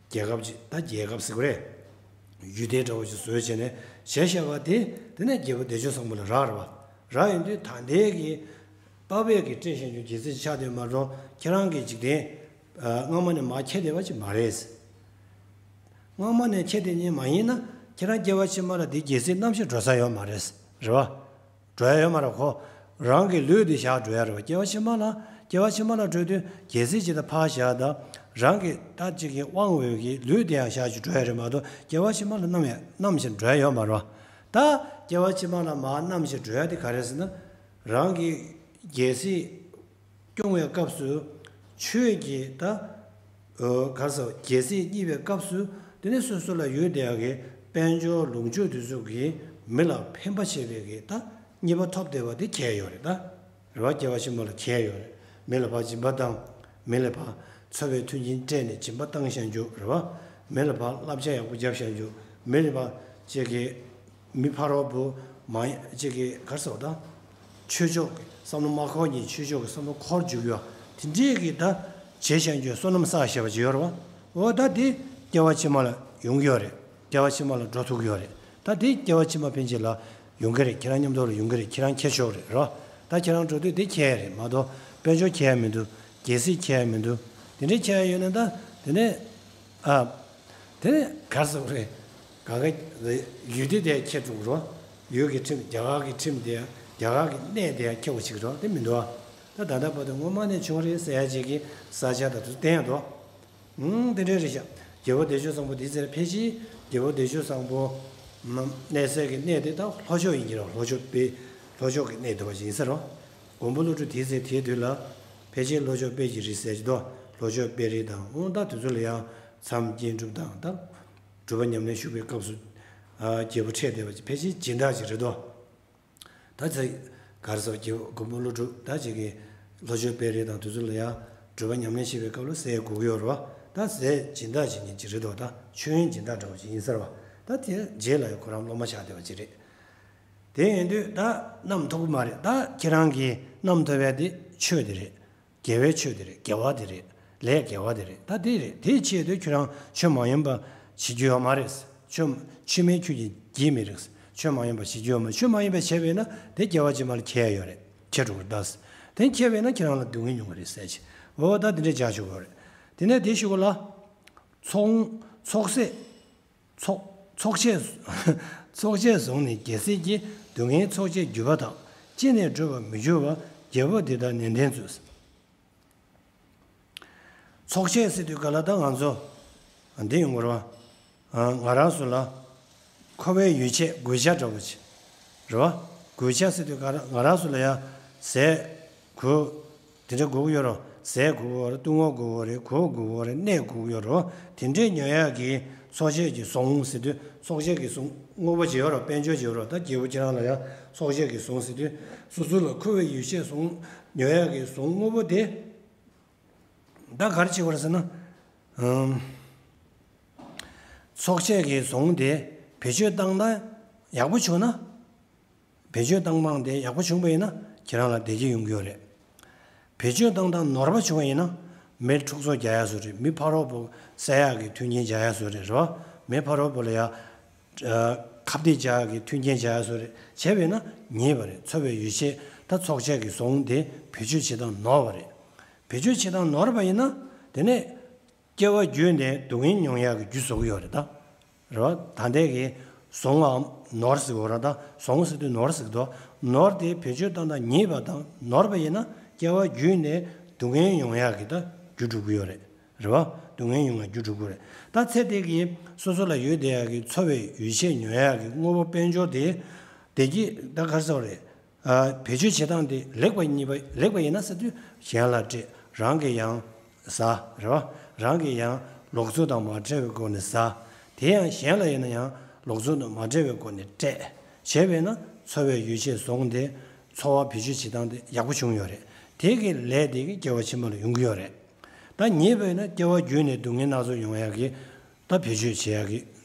རྒྱལ་ཁབ་ཅིག་ད་རྒྱལ་ཁབ་ཟེར་དགོས་རེད། ཡུལ་སྡེ་འདྲ་བོ་ཞིག་བཟོས་བྱས་ནས་བྱས་བཞག་པ་དེ། དེ་ནས་རྒྱལ་པོ་བདེ་སྤྱོད་བཟང་པོ་ལ་རག་རེད་བ། རག་ཡོང་དུས་ད་ལྟའི་གི་པ་ཕས་ཀྱིས་སྤྲད་བཞག་རྒྱུ་རྒྱལ་སྲིད་ཆགས་བསྡད་མ་གཏོགས་ཁྱེད་རང་གི་འཇིག་རྟེན་སྔ་མ་ནས་མར་ཁྱེར་བསྡད་པ་ཅིག་མ་རེད། སྔ་མ་ནས་ཁྱེར་བསྡད་མཁན་མ་ཡིན་ན་ཁྱེད་རང་སྐྱེ་བ་ཕྱི་མ་ལ་འདི་རྒྱལ་སྲིད་རྣམ་བཞིན་འགྲོ་ས་ཡོད་མ་རེད། རེད་བ། འགྲོ་ཡ་ཡོད་མ་རེད། ཁོ་རང་གི་ལུས་འདི་བཞག་འགྲོ་ཡ་རེད་བ། སྐྱེ་བ་ཕྱི་མ་ལ། སྐྱེ་བ་ཕྱི་མ་ལ་འགྲོ་དུས་རྒྱལ་སྲིད་ཅིག་ད་ཕར་བཞག་ད། རང་གི་ད་ཅིག་གི་དབང་འོས་ཀྱི་ལུས་དེ་ཡང་བཞག་ཅིག་འགྲོ་ཡ་རེད་མ་གཏོགས་སྐྱེ་བ་ཕྱི་མ་ལ་ནམ་ཡང་ནམ་ཞིག་འགྲོ་ཡ་ཡོད་མ་རེད་བ། ད་སྐྱེ་བ་ཕྱི་མ་ལ་མར་ནམ་ཞིག་འགྲོ་ཡ་དེ་ག་རེ་ཟེར་ན། རང་གི་རྒྱལ་སྲིད་སྐྱོང་བའི་སྐབས་སུ་ཆོས་ཀྱི་ད། ཨོ། ག་རེ་ཟེར། རྒྱལ་སྲིད་རྙེད་པའི་སྐབས་སུ་དེ་ནས་སོ་སོ་ལ་ཡོད་བསྡད་ཡག་གི་དཔལ་འབྱོར་ལོངས་སྤྱོད་དེ་ཚོ་གིས་མི་ལ་ཕན་པ་བྱེད་པའི་གི་ད་རྙེད་པ་ཐོབ་བསྡད་པ་དེ་ཁེལ་ཡོད་རེད་ད། རེད་བ། སྐྱེ་བ་ཕྱི་མ་ལ་ཁེལ་ཡོད་རེད། མི་ལ་ཕར་སྦྱིན་པ་བཏང་། མི་ལ་ཕར་འཚོ་བའི་མཐུན་རྐྱེན་སྤྲད་ནས་སྦྱིན་པ་བཏང་བཞག་རྒྱུ་རེད་བ། མི་ལ་ཕར་བསླབ་བྱ་ཡག་པོ་བརྒྱབ་བཞག་རྒྱུ། མི་ལ་ཕར་ཅིག་གི་མི་ཕ་རོལ་པོ་མ་ཡིན་ཅིག་གི་ག་རེ་ཟེར་བ་དང་། ཆོས་ཕྱོགས་ཀྱི་བསམ་བློ་མ་འཁོར་མཁན། ཆོས་ཕྱོགས་ཀྱི་བསམ་བློ་འཁོར་འཇུག་ཡ་དེ་འདྲས་ཀྱི་ད་བྱས་བཞག་རྒྱུ་བསོད་ནམས་བསགས་བཞག་པ་ཅིག་ཡོད་རེད་བ། འོ་ད་དེ་སྐྱེ་བ་ཕྱི་མ་ལ་ཡོང་གི་ཡོད་རེད། སྐྱེ་བ་ཕྱི་མ་ལ་འགྲོ་ཐུབ་ཀྱི་ཡོད་རེད། ད་དེ་སྐྱེ་བ་ཕྱི་མ་ཕན་ཆད་ལ་ཡོང་གི་རེད། ཁྱེད་རང་མཉམ་དུ་ལ་ཡོང་གི་རེད། ཁྱེད་རང་ཁྱེར་ཆོག་རེད། རེད་བ། ད་ཁྱེད་རང་འགྲོ་དུས་དེ་ཁྱེར་ཡ་རེད་མ་གཏོགས་དཔལ་འབྱོར་ཁྱེར་ཡ་མི་འདུག་རྒྱལ་སྲིད་ཁྱེར་ཡ་མི་འདུག་དེ་འདྲས་ཁྱེར་ཡ་ཡོད་ན་ད་དེ་ནས། ཨ། དེ་ནས་ག་རེ་ཟེར་དགོས་རེད། གང་ག་ཡུལ་སྡེ་དེ་ཁྱེར་འགྲོ་གི་རེད་བ། ཡུལ་གྱི་ཁྲིམས། རྒྱ་གར་གྱི་ཁྲིམས་དེ་ཡང་རྒྱ་གར་གྱི་གནས་དེ་ཡང་ཁྱེར་བ་ཞིག་རེད་བ། དེ་མི་འདུག་བ། ད་ད་ལྟ་བར་དུ་སྔོན་མ་ནས་བྱུང་རེད་ཟེར་ཡ་ཅིག་གི་ས་ཆ་དང་དེ་ཚོ་བསྟན་ཡ་འདུག་ཨང་། དེ་འདྲས་རེད་ཤག་རྒྱལ་པོ་བདེ་སྤྱོད་བཟང་པོ་དེའི་ཚེ་ལ་ཕལ་ཆེར་རྒྱལ་པོ་བདེ་སྤྱོད་བཟང་པོ་གནས་སའི་གི་གནས་དེ་ད་ལྷོ་ཕྱོགས་ཡིན་གྱི་རེད་བ། ལྷོ་ཕྱོགས་པའི་ལྷོ་ཕྱོགས་ཀྱི་གནས་དེ་བ་ཞིག་ཡིན་ས་རེད་བ། མགོན་པོ་ཀླུ་སྒྲུབ་དེའི་ཚེ་དེའི་དུས་ལ། ཕལ་ཆེར་ལྷོ་ཕྱོགས་དཔལ་གྱི་རི་ཟེར་གྱི་འདུག་ལྷོ་ཕྱོགས་དཔལ་རི་དང་། འོ་ད་དེ་ཚོ་ལ་ཡང་མཚམས་སྐྱེས་གྲུབ་དང་། ད་སྒྲུབ་པ་ཉམས་ལེན་ཞུ་བའི་སྐབས་སུ་ཨ་རྒྱལ་པོ་འཕྲད་བསྡད་པ་ཅིག་ཕལ་ཆེར་སྦྱིན་བདག་ཅིག་རེད་དོ། ད་ཚེ་གར་སོགས་ཀྱི་མགོན་པོ་ཀླུ་སྒྲུབ་ད་ཅིག་གི་ལྷོ་ཕྱོགས་དཔལ་རི་དང་དེ་ཚོ་ལ་ཡང་སྒྲུབ་པ་ཉམས་ལེན་བྱེད་པའི་སྐབས་ལ་ཟས་དགོས་ཀྱི་ཡོད་རེད་བ། ད་ཟས་སྦྱིན་བདག་བྱེད་མཁན་ཅིག་རེད་དོ། ད་མཆོད་ཡོན་སྦྱིན་བདག་འདྲ་བོ་ཅིག་ཡིན་ས་རེད་བ། ད་དེ་རྗེས་ལ་ཡང་ཁོ་རང་སློབ་མ་ཆགས་བསྡད་པ་ཅིག་རེད། དེ་ཡིན་དུས་ད་རྣམ་ཐོབ་ཀྱི་མ་རེད། ད་ཁྱེད་རང་གིས་རྣམ་ཐོབ་པའི་དེ་ཆོས་དེ་རེད། དགེ་བའི་ཆོས་དེ་རེད། དགེ་བ་དེ་རེད། ལས་དགེ་བ་དེ་རེད། ད་དེ་རེད། དེའི་ཆེད་དུ་ཁྱོད་རང་ཆོས་མ་ཡིན་པ་བྱེད་རྒྱུ་ཡོད་མ་རེད། ཆོས་ཆོས་མིན་ཁྱོད་ཀྱིས་བགྱིས་མི་རིགས། ཆོས་མ་ཡིན་པ་བྱེད་རྒྱུ་ཡོད་མ་རེད། ཆོས་མ་ཡིན་པ་བྱས་པས་ན་དེ་སྐྱེ་བ་ཕྱི་མ་ལ་ཁྱེར་ཡོད་རེད། ཁྱེར་འགྲོ་གི་རེད། ད་དེ་ཁྱེར་བས་ན་ཁྱེད་རང་ལ་སྡུག་བསྔལ་མྱོང་གི་རེད་ཟེར་ཅིག་འོ་ད་དེ་འདྲས་བྱ་ཆོག་གི་རེད། དེ་ནས་དེ་ཞུ་གོ་ལ། ཚོགས་ཚོགས་སྲེད། ཚོགས་ཚོགས་ཆས་ཚོགས་ཆས་བཟུང་ནས་རྒྱལ་སྲིད་ཀྱི། སྡུག་བསྔལ་ཚོགས་ཆས་བརྒྱུད་པ་དག །ཅི་ནས་སྒྲུབ་པར་མི་འགྱུར་བ། རྒྱལ་པོ་འདི་ལྟར་ནན་ཏན་མཛོད། ཚོགས་ཆས་ཟེར་དུས་ག་ལ་ད་ང་ཚོ་འདི་ཡོང་དགོས་རེད་བ། ང་རང་ཚོ་ལ་མཁོ་བའི་ཡོ་བྱད་དགོས་ཆ་འདྲ་བོ་ཅིག་རེད་བ། དགོས་ཆ་ཟེར་དུས་ག་ལ་ང་རང་ཚོ་ལ་ཡ་ཟས་གོས། དེ་འདྲ་དགོས་ཀྱི་ཡོད་རེད། ཟས་དགོས་ཀྱི་ཡོད་རེད། བཏུང་བ་དགོས་ཀྱི་ཡོད་རེད། གོས་དགོས་ཀྱི་ཡོད་རེད། གནས་དགོས་ཀྱི་ཡོད་རེད། དེ་འདྲའི་ཉོ་ཡག་གི་ཚོགས་ཆས་ཀྱི་ཟོང་ཟེར་དུས། ཚོགས་ཆས་ཀྱི་ཟོང་དངོས་པོ་ཅིག་ཡོད་རེད། དཔལ་འབྱོར་ཅིག་ཡོད་རེད། ད་རྒྱལ་པོ་ཁྱེད་རང་ལ་ཡང་ཚོགས་ཆས་ཀྱི་ཟོང་ཟེར་དུས། སོ་སོ་ལ་མཁོ་བའི་ཡོ་བྱད་ཟོང་ཉོ་ཡག་གི་ཟོང་དངོས་པོ་དེ། ད་ག་རེ་བྱེད་དགོས་རེད་ཟེར་ན། ཨམ། ཚོགས་ཆས་ཀྱི་ཟོང་དེ་བེད་སྤྱོད་བཏང་ན་ཡག་པོ་བྱུང་ན། བེད་སྤྱོད་བཏང་སྟངས་དེ་ཡག་པོ་བྱུང་བ་ཡིན་ན་ཁྱེད་རང་ལ་བདེ་སྐྱིད་ཡོང་གི་ཡོད་རེད། བེད་སྤྱོད་བཏང་སྟངས་ནོར་བ་བྱུང་བ་ཡིན་ན། མི་འཁྲུག་རྩོད་རྒྱག་ཡག་བཟོ་རེད། མི་ཕ་རོལ་པོ་བསད་ཡག་གི་མཐུན་རྐྱེན་རྒྱག་ཡག་བཟོ་རེད། རེད་བ། མི་ཕ་རོལ་པོ་ལ་ཡ། ཨ། ཁ་གཏད་བཅག་ཡག་གི་མཐུན་རྐྱེན་རྒྱག་ཡག་བཟོ་རེད། བྱས་པས་ན་ཉེས་པ་རེད། འཚོ་བའི་ཡོ་བྱད་ད་ཚོགས་ཆས་ཀྱི་ཟོང་དེ་བེད་སྤྱོད་བྱེད་སྟངས་ནོར་བ་རེད། བེད་སྤྱོད་བྱེད་སྟངས་ནོར་བ་ཡིན་ན། དེ་ནས། སྐྱེ་བ་བརྒྱུད་ནས་སྡུག་བསྔལ་མྱོང་ཡག་གི་རྒྱུ་བཟོ་གི་ཡོད་རེད་ད། རེད་བ། ད་ལྟའི་གི་ཟོང་ངམ་ནོར་ཟེར་གི་ཡོད་རེད་ད། ཟོང་ཟེར་དུས་ནོར་ཟེར་གི་འདུག་ནོར་དེ་བེད་སྤྱོད་བཏང་སྟངས་ཉེས་པ་དང་ནོར་བ་ཡིན་ན་སྐྱེ་བ་བརྒྱུད་ནས་སྡུག་བསྔལ་མྱོང་ཡག་གི་ད་རྒྱུ་འགྲུབ་གི་ཡོད་རེད། རེད་བ། སྡུག་བསྔལ་མྱོང་ཡག་རྒྱུ་འགྲུབ་གི་རེད། ད་ཚེ་འདི་གི་སོ་སོ་ལ་ཡོད་བསྡད་ཡག་གི་འཚོ་བའི་ཡོ་བྱད་ཉོ་ཡག་གི་དངོས་པོ་དཔལ་འབྱོར་དེ། བདེ་སྐྱིད་ད་ག་རེ་ཟེར་བ་རེད། ཨ། བེད་སྤྱོད་བྱེད་སྟངས་དེ་ལེགས་པ་ཉེས་པ། ལེགས་པ་ཡིན་ན་ཟེར་དུས་གཞན་ལ་སྤྲད། རང་གིས་ཡང་ཟ། རེད་བ། རང་གིས་ཡང་ལོག་འཚོ་དང་མ་བྲལ་བའི་སྒོ་ནས་ཟ། དེ་ཡང་གཞན་ལ་ཡིན་ན་ཡང་ལོག་འཚོ་དང་མ་བྲལ་བའི་སྒོ་ནས་སྤྲད། བྱས་པས་ན་འཚོ་བའི་ཡོ་བྱད་ཟོང་དེ། འཚོ་བ་བེད་སྤྱོད་བྱེད་སྟངས་དེ་ཡག་པོ་བྱུང་ཡོད་རེད། དེ་གི་ལས་དེ་གི་སྐྱེ་བ་ཕྱི་མ་ལ་ཡོང་གི་ཡོད་རེད། ད་ཉེས་པ་ཡིན་ན་སྐྱེ་བ་བརྒྱུད་ནས་སྡུག་བསྔལ་སྣ་ཚོགས་ཡོང་ཡག་གི་ད་བེད་སྤྱོད་བྱེད་ཡག་གི་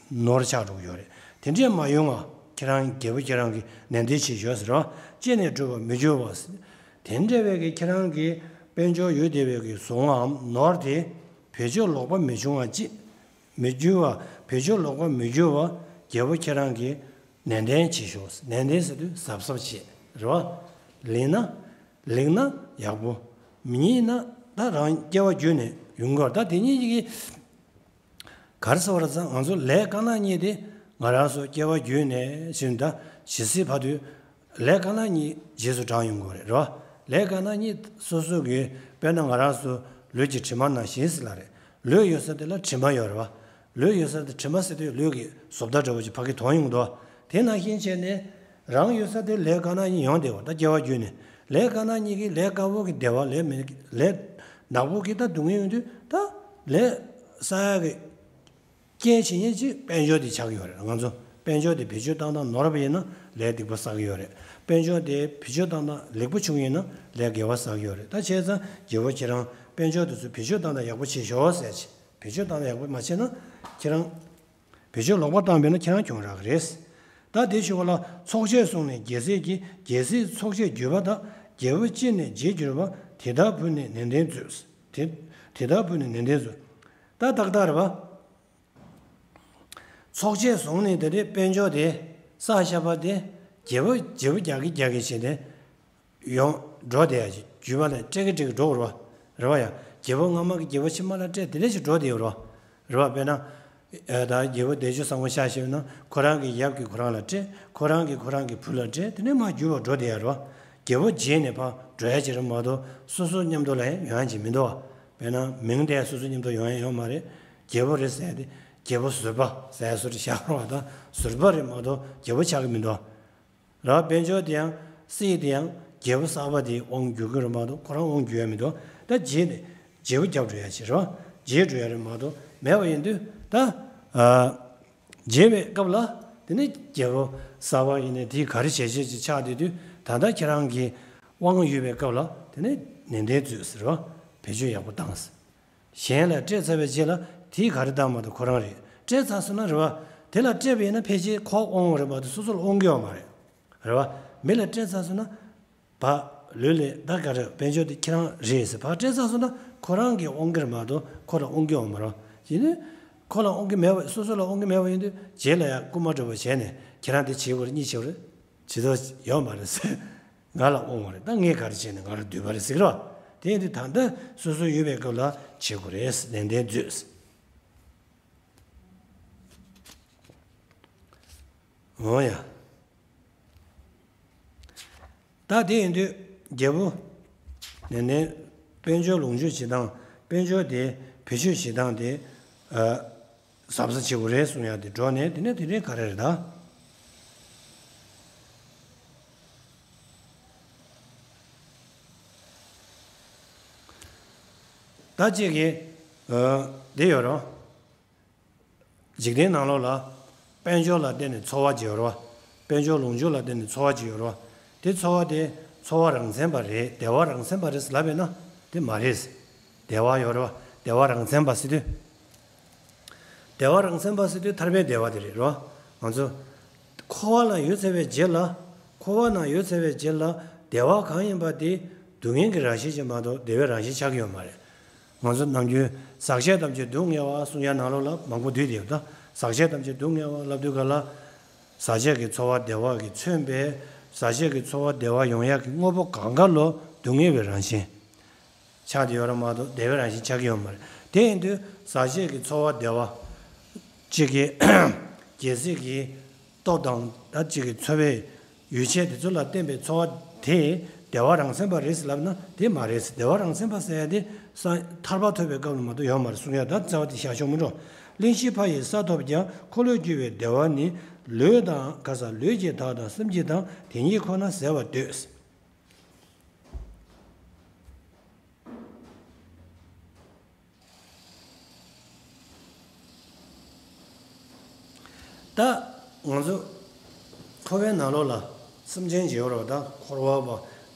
ནོར་ཆགས་འགྲོ་གི་ཡོད་རེད། དེ་འདྲས་མ་ཡོང་བ་ཁྱེད་རང་རྒྱལ་པོ་ཁྱེད་རང་གིས་ནན་ཏན་བྱེད་ཤོག་ཟེར་བ། ཅི་ནས་སྒྲུབ་པར་མི་འགྱུར་བ། དེ་འདྲ་བའི་གི་ཁྱེད་རང་གི་དཔལ་འབྱོར་ཡོད་བསྡད་པའི་གི་ཟོང་ངམ་ནོར་དེ་བེད་སྤྱོད་ལོག་པ་མི་འབྱུང་བ་ཅི། མི་འགྱུར་བ། བེད་སྤྱོད་ལོག་པ་མི་འགྱུར་བ་རྒྱལ་པོ་ཁྱེད་རང་གིས་ནན་ཏན་བྱེད་ཤོག་ནན་ཏན་ཟེར་དུས་གཟབ་གཟབ་བྱེད། རེད་བ། ལེགས་ན། ལེགས་ན་ཡག་པོ། མི་ཉེས་ན་ད་རང་སྐྱེ་བ་བརྒྱུད་ནས་ཡོང་གི་ཡོད་རེད། ད་དེ་གཉིས་ཀྱི་ག་རེ་ཟེར་བ་རེད་ཟེར་ན། ང་ཚོ་ལས་དཀར་ནག་གཉིས་དེ་ང་རང་ཚོ་སྐྱེ་བ་བརྒྱུད་ནས་ཟེར་ན། ད་ཇི་སྲིད་བར་དུ་ལས་དཀར་ནག་གཉིས་རྗེས་སུ་འབྲང་ཡོང་གི་ཡོད་རེད། རེད་བ། ལས་དཀར་ནག་གཉིས་སོ་སོ་གི། དཔེར་ན་ང་རང་ཚོ་ལུས་ཀྱི་དྲི་མ་ནང་བཞིན་ཟེར་ལབ་རེད། ལུས་ཡོད་ས་དེ་ལ་དྲི་མ་ཡོད་རེད་བ། ལུས་ཡོད་ས་དེ་དྲི་མ་ཟེར་དུས་ལུས་ཀྱི་བཟོ་ལྟ་འདྲ་བོ་ཅིག་ཕ་གི་མཐོང་ཡོང་འདུག་དེ་ནང་བཞིན་བྱས་ནས་རང་ཡོད་ས་དེ་ལས་དཀར་ནག་གཉིས་ཡོང་བསྡད་པ། ད་སྐྱེ་བ་བརྒྱུད་ནས་ལས་དཀར་ནག་གཉིས་ཀྱིས་ལས་དཀར་པོ་གི་བདེ་བ། ལས་མི་ལས་ནག་པོ་གི་ད་སྡུག་བསྔལ་ཡོང་དུས། ད་ལས་བསགས་ཡག་གི་རྐྱེན་བྱེད་མཁན་ཅིག་དཔལ་འབྱོར་དེ་ཆགས་ཀྱི་ཡོད་རེད། ང་ཚོ་དཔལ་འབྱོར་དེ་བེད་སྤྱོད་བཏང་སྟངས་ནོར་བ་ཡིན་ན་ལས་སྡིག་པ་བསགས་ཀྱི་ཡོད་རེད། དཔལ་འབྱོར་དེ་བེད་སྤྱོད་བཏང་སྟངས་ལེགས་པོ་བྱུང་ཡིན་ན་ལས་དགེ་བ་བསགས་ཀྱི་ཡོད་རེད། ད་བྱས་ཙང་རྒྱལ་པོ་ཁྱེད་རང་དཔལ་འབྱོར་དེ་ཚོ་བེད་སྤྱོད་བཏང་སྟངས་ཡག་པོ་བྱེད་ཤོག་ཟེར་ཅིག་བེད་སྤྱོད་བཏང་ཡག་པོ་མ་བྱས་ན་ཁྱེད་རང་། བེད་སྤྱོད་ལོག་པ་བཏང་བས་ན་ཁྱེད་རང་གྱོང་རག་གི་རེད། ད་དེ་ཞུ་བ་ལ། ཚོགས་ཆས་བཟུང་ནས་རྒྱལ་སྲིད་ཀྱི། རྒྱལ་སྲིད་ཚོགས་ཆས་བརྒྱུད་པ་དག་རྒྱལ་པོ་ཅི་ནས་རྗེས་འགྱུར་བ། དེ་དག་ཕུལ་ནས་ནན་ཏན་མཛོད། དེ་དེ་དག་ཕུལ་ནས་ནན་ཏན་མཛོད། ད་ཏག་ཏག་རེད་བ། ཚོགས་ཆས་བཟུང་ནས་དེ་རེད། དཔལ་འབྱོར་དེ་བསགས་བཞག་པ་དེ་རྒྱལ་པོ་རྗེས་པོ་རྒྱག་གི་རྒྱག་གི་བྱས་ཏེ། ཡོང་འགྲོ་བསྡད་ཡ་ཅིག་བརྒྱུད་པ་ལ་སྤྲད་ཀྱི་སྤྲད་ཀྱི་འགྲོ་གི་རེད་བ། རེད་བ་ཡ། རྒྱལ་པོ་སྔ་མ་གི་རྒྱལ་པོ་ཕྱི་མ་ལ་སྤྲད། དེ་འདྲ་ཞིག་འགྲོ་བསྡད་ཡོད་རེད་བ། རེད་བ། དཔེར་ན། ཨ། ད་རྒྱལ་པོ་བདེ་སྤྱོད་བཟང་པོ་ཤར་ཞེས་ན་ཁོ་རང་གི་ཡབ་ཀྱིས་ཁོ་རང་ལ་སྤྲད། ཁོ་རང་གིས་ཁོ་རང་གི་བུ་ལ་སྤྲད། དེ་ནས་མར་བརྒྱུད་པ་འགྲོ་བསྡད་ཡོད་རེད་བ། རྒྱལ་པོ་རྗེས་ནས་ཕར་འགྲོ་ཡ་ཅིག་རེད་མ་གཏོགས་སོ་སོ་མཉམ་དུ་ལ་ཡང་ཡོང་ཡ་ཅིག་མི་འདུག་བ། དཔེར་ན་མིང་དེ་སོ་སོ་མཉམ་དུ་ཡོང་ཡ་ཡོད་མ་རེད། རྒྱལ་པོ་རེད་ཟེར་ཏེ་རྒྱལ་པོ་ཟུར་པ་ཟེར་ཡ་བཟོ་འདྲ་བཞག་རོགས་ད། ཟུར་པ་རེད་མ་གཏོགས་རྒྱལ་པོ་ཆགས་ཀྱི་མི་འདུག་ར། དཔལ་འབྱོར་དེ་ཡང་། སྲིད་དེ་ཡང་རྒྱལ་པོ་གསར་པ་དེའི་དབང་བསྒྱུར་གྱི་རེད་མ་གཏོགས་ཁོ་རང་དབང་བསྒྱུར་ཡ་མི་འདུག་ད་བརྗེད་ནས་བརྗེ་པོ་རྒྱབ་འགྲོ་ཡ་ཅིག་རེད་བ། བརྗེད་འགྲོ་ཡ་རེད་མ་གཏོགས་མེད་པ་ཡིན་དུས་ད། ཨ། བརྗེད་པའི་སྐབས་ལ་དེ་ནས་རྒྱལ་པོ་གསར་པ་ཡིན་ནའི་དེས་ག་རེ་བྱས་བྱས་ཅིག་ཆགས་བསྡད་དུས་ད་ལྟ་ཁྱེད་རང་གི་དབང་ཡོད་པའི་སྐབས་ལ་དེ་ནས་ནན་ཏན་མཛོད་ཟེར་བ། བེད་སྤྱོད་ཡག་པོ་བཏང་ཟེར། གཞན་ལ་སྤྲད་ཚར་བའི་རྗེས་ལ་དེས་ག་རེ་བཏང་མ་གཏོགས་ཁོ་རང་རེད། སྤྲད་ཚར་སོང་ན་རེད་བ། དེ་ལ་སྤྲད་པ་ཡིན་ན་ཕལ་ཆེར་ཁོ་དབང་བ་རེད་མ་གཏོགས་སོ་སོ་ལ་དབང་གི་ཡོད་མ་རེད། རེད་བ། མི་ལ་སྤྲད་ཚར་སོང་ན། བ། ལུས་ལས་ད་ག་རེ་དཔལ་འབྱོར་དེ་ཁྱེད་རང་རེད་ཟེར་བ་སྤྲད་ཚར་སོང་ན་ཁོ་རང་གིས་དབང་གི་རེད་མ་གཏོགས་ཁོ་ལ་དབང་གི་ཡོད་མ་རེད། ཡིན་ནའི། ཁོ་ལ་དབང་གི་མེད་པ་སོ་སོ་ལ་དབང་གི་མེད་པ་ཡིན་དུས་རྗེས་ལ་ཡང་རྐུན་མ་འདྲ་པོ་བྱས་ནས་ཁྱེད་རང་དེ་བྱེད་དགོས་རེད་གཉིད་ཆེ་བ་རེད། བྱེད་ཐབས་ཡོད་མ་རེད་ཟེར། ང་ལ་དབང་བ་རེད། ད་ངས་ག་རེ་བྱས་ནས་ང་ལ་འདུས་པ་རེད་ཟེར་གི་རེད་བ། དེ་ཡིན་དུས་ད་ལྟ་སོ་སོ་ཡོད་པའི་སྐབས་ལ་བྱེད་དགོས་རེད་ནན་ཏན་མཛོད། འོ་ཡ། ད་དེ་ཡིན་དུས་རྒྱལ་པོ། ནན་ནན། དཔལ་འབྱོར་ལོངས་སྤྱོད་བྱེད་སྟངས། དཔལ་འབྱོར་དེ་བེད་སྤྱོད་བྱེད་སྟངས་དེ། ཨ། གཟབ་གཟབ་བྱེད་དགོས་རེད་གསུང་ཡ་དེ་འགྲོ་ནས་དེ་ནས་དེ་ནས་ག་རེ་རེད་ད། ད་ཅིག་གིས། ཨ། དེ་ཡོད་རོ། འཇིག་རྟེན་ནང་ལོགས་ལ་དཔལ་འབྱོར་ལ་བརྟེན་ནས་འཚོ་བ་ཅིག་ཡོད་རེད་བ། དཔལ་འབྱོར་ལོངས་སྤྱོད་ལ་བརྟེན་ནས་འཚོ་བ་ཅིག་ཡོད་རེད་བ། དེ་འཚོ་བ་དེ་འཚོ་བ་རང་མཚན་པ་རེད་བདེ་བ་རང་མཚན་པ་རེད་ལབ་པས་ན་དེ་མ་རེད། བདེ་བ་ཡོད་རེད་བ། བདེ་བ་རང་མཚན་པ་ཟེར་དུས། བདེ་བ་རང་མཚན་པ་ཟེར་དུས་ཐར་པའི་བདེ་བ་དེ་རེད་རོ། ང་ཚོ་འཁོར་བ་ལ་ཡོད་ཚར་བའི་རྗེས་ལ། འཁོར་བ་ནང་ཡོད་ཚར་བའི་རྗེས་ལ་བདེ་བ་གང་ཡིན་པ་དེ་སྡུག་བསྔལ་གྱི་རང་བཞིན་ཅིག་མ་གཏོགས་བདེ་བའི་རང་བཞིན་ཆགས་ཀྱི་ཡོད་མ་རེད། ང་ཚོ་ནམ་རྒྱུན་ཟག་བཅས་ཐམས་ཅད་སྡུག་བསྔལ་བ་གསུང་ཡ་ནང་ལོགས་ལ་མང་པོ་བསྡུས་ཏེ་ཡོད་ད། ཟག་བཅས་ཐམས་ཅད་སྡུག་བསྔལ་བ་ལབ་དུས་ག་ལ། ཟག་བཅས་ཀྱི་ཚོར་བ་བདེ་བ་གིས་མཚོན་པའི་ཟག་བཅས་ཀྱི་ཚོར་བ་བདེ་བ་ཡོང་ཡ་གི་དངོས་པོ་གང་ག་ལོ་སྡུག་བསྔལ་བའི་རང་བཞིན་ཆགས་ཏེ་ཡོད་ར་མ་གཏོགས་བདེ་བའི་རང་བཞིན་ཆགས་ཀྱི་ཡོད་མ་རེད། དེ་ཡིན་དུས་ཟག་བཅས་ཀྱི་ཚོར་བ་བདེ་བ་གཅིག་གི་རྒྱལ་སྲིད་ཀྱི་སྟོབས་དང་ད་གཅིག་གི་ཚོར་བའི་ཡུལ་ཆད་དེ་ཚོ་ལ་བརྟེན་པའི་ཚོར་བ་དེ་བདེ་བ་རང་མཚན་པ་རེད་ལབ་ན་དེ་མ་རེད། བདེ་བ་རང་མཚན་པ་ཟེར་ཡ་དེ་ས་ཐར་པ་ཐོབ་པའི་སྐབས་ལ་མ་གཏོགས་ཡོད་མ་རེད་གསུང་ཡ་ད་རྩ་བ་དེ་བཞག་ཆོག་མི་འགྲོ། གླེང་གཞིའི་ཕ་ཡི་ས་ཐོབ་ཀྱང་། འཁོར་ལོས་སྒྱུར་བའི་བདེ་བ་ནི། ལུས་དང་ག་ས་ལུས་ཀྱི་བདག་དང་སེམས་ཀྱི་བདག་དེ་ཉིད་ཁོ་ན་ཟད་པར་འདོད། ད་ང་ཚོ་འཁོར་བའི་ནང་ལོགས་ལ་སེམས་ཅན་བྱེ་བ་རོ། ད་འཁོར་བ་པ་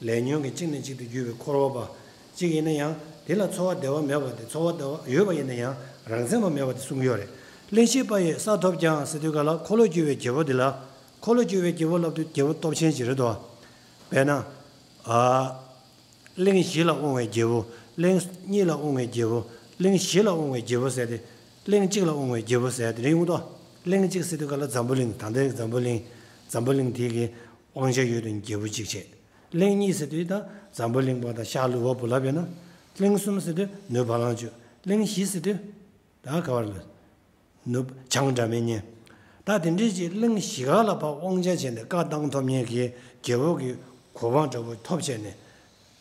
ལས་ཉོན་གྱི་གཅིག་ནས་གཅིག་ཏུ་གྱུར་པའི་འཁོར་བ་པ་གཅིག་ཡིན་ན་ཡང་དེ་ལ་ཚོར་བ་བདེ་བ་མེད་པ་དེ་ཚོར་བ་བདེ་བ་ཡོད་པ་ཡིན་ན་ཡང་རང་མཚན་པ་མེད་པ་དེ་གསུང་གི་ཡོད་རེད། གླེང་གཞིའི་ཕ་ཡི་ས་ཐོབ་ཀྱང་ཟེར་དུས་ག་ལ་འཁོར་ལོས་སྒྱུར་བའི་རྒྱལ་པོ་འདི་ལ། འཁོར་ལོས་སྒྱུར་བའི་རྒྱལ་པོ་ལབ་དུས་རྒྱལ་པོ་སྟོབས་ཆེན་ཅིག་རེད་དོ། དཔེར་ན། ཨ། གླིང་བཞི་ལ་དབང་བའི་རྒྱལ་པོ། གླིང་གཉིས་ལ་དབང་བའི་རྒྱལ་པོ། གླིང་བཞི་ལ་དབང་བའི་རྒྱལ་པོ་ཟེར་ཏེ། གླིང་གཅིག་ལ་དབང་བའི་རྒྱལ་པོ་ཟེར་ཏེ་རེད་ཡོང་དོ། གླིང་གཅིག་ཟེར་དུས་ག་ལ་འཛམ་བུ་གླིང་ད་ལྟའི་འཛམ་བུ་གླིང་། འཛམ་བུ་གླིང་དེ་གི་དབང་ཆ་ཡོད་དོ་རྒྱལ་པོ་གཅིག་བྱས། གླིང་གཉིས་ཟེར་དུས་ད་འཛམ་བུ་གླིང་པ་དང་ཤར་ལུས་འཕགས་པོ་ལབ་ཡོད་ན། གླིང་གསུམ་ཟེར་དུས་ནུབ་བ་ལང་སྤྱོད། གླིང་བཞི་ཟེར་དུས་ད་ག་བར་ལ། ནུབ་བྱང་སྒྲ་མི་སྙན། ད་དེ་འདྲའི་ཅིག་གླིང་བཞི་ག་ལ་ཕར་དབང་ཆ་བྱས་ནས་བཀའ་བཏང་ཐོབ་མཁན་གྱི་རྒྱལ་པོ་གི་གོ་འཕང་འདྲ་པོ་ཐོབ་བྱས་ནས།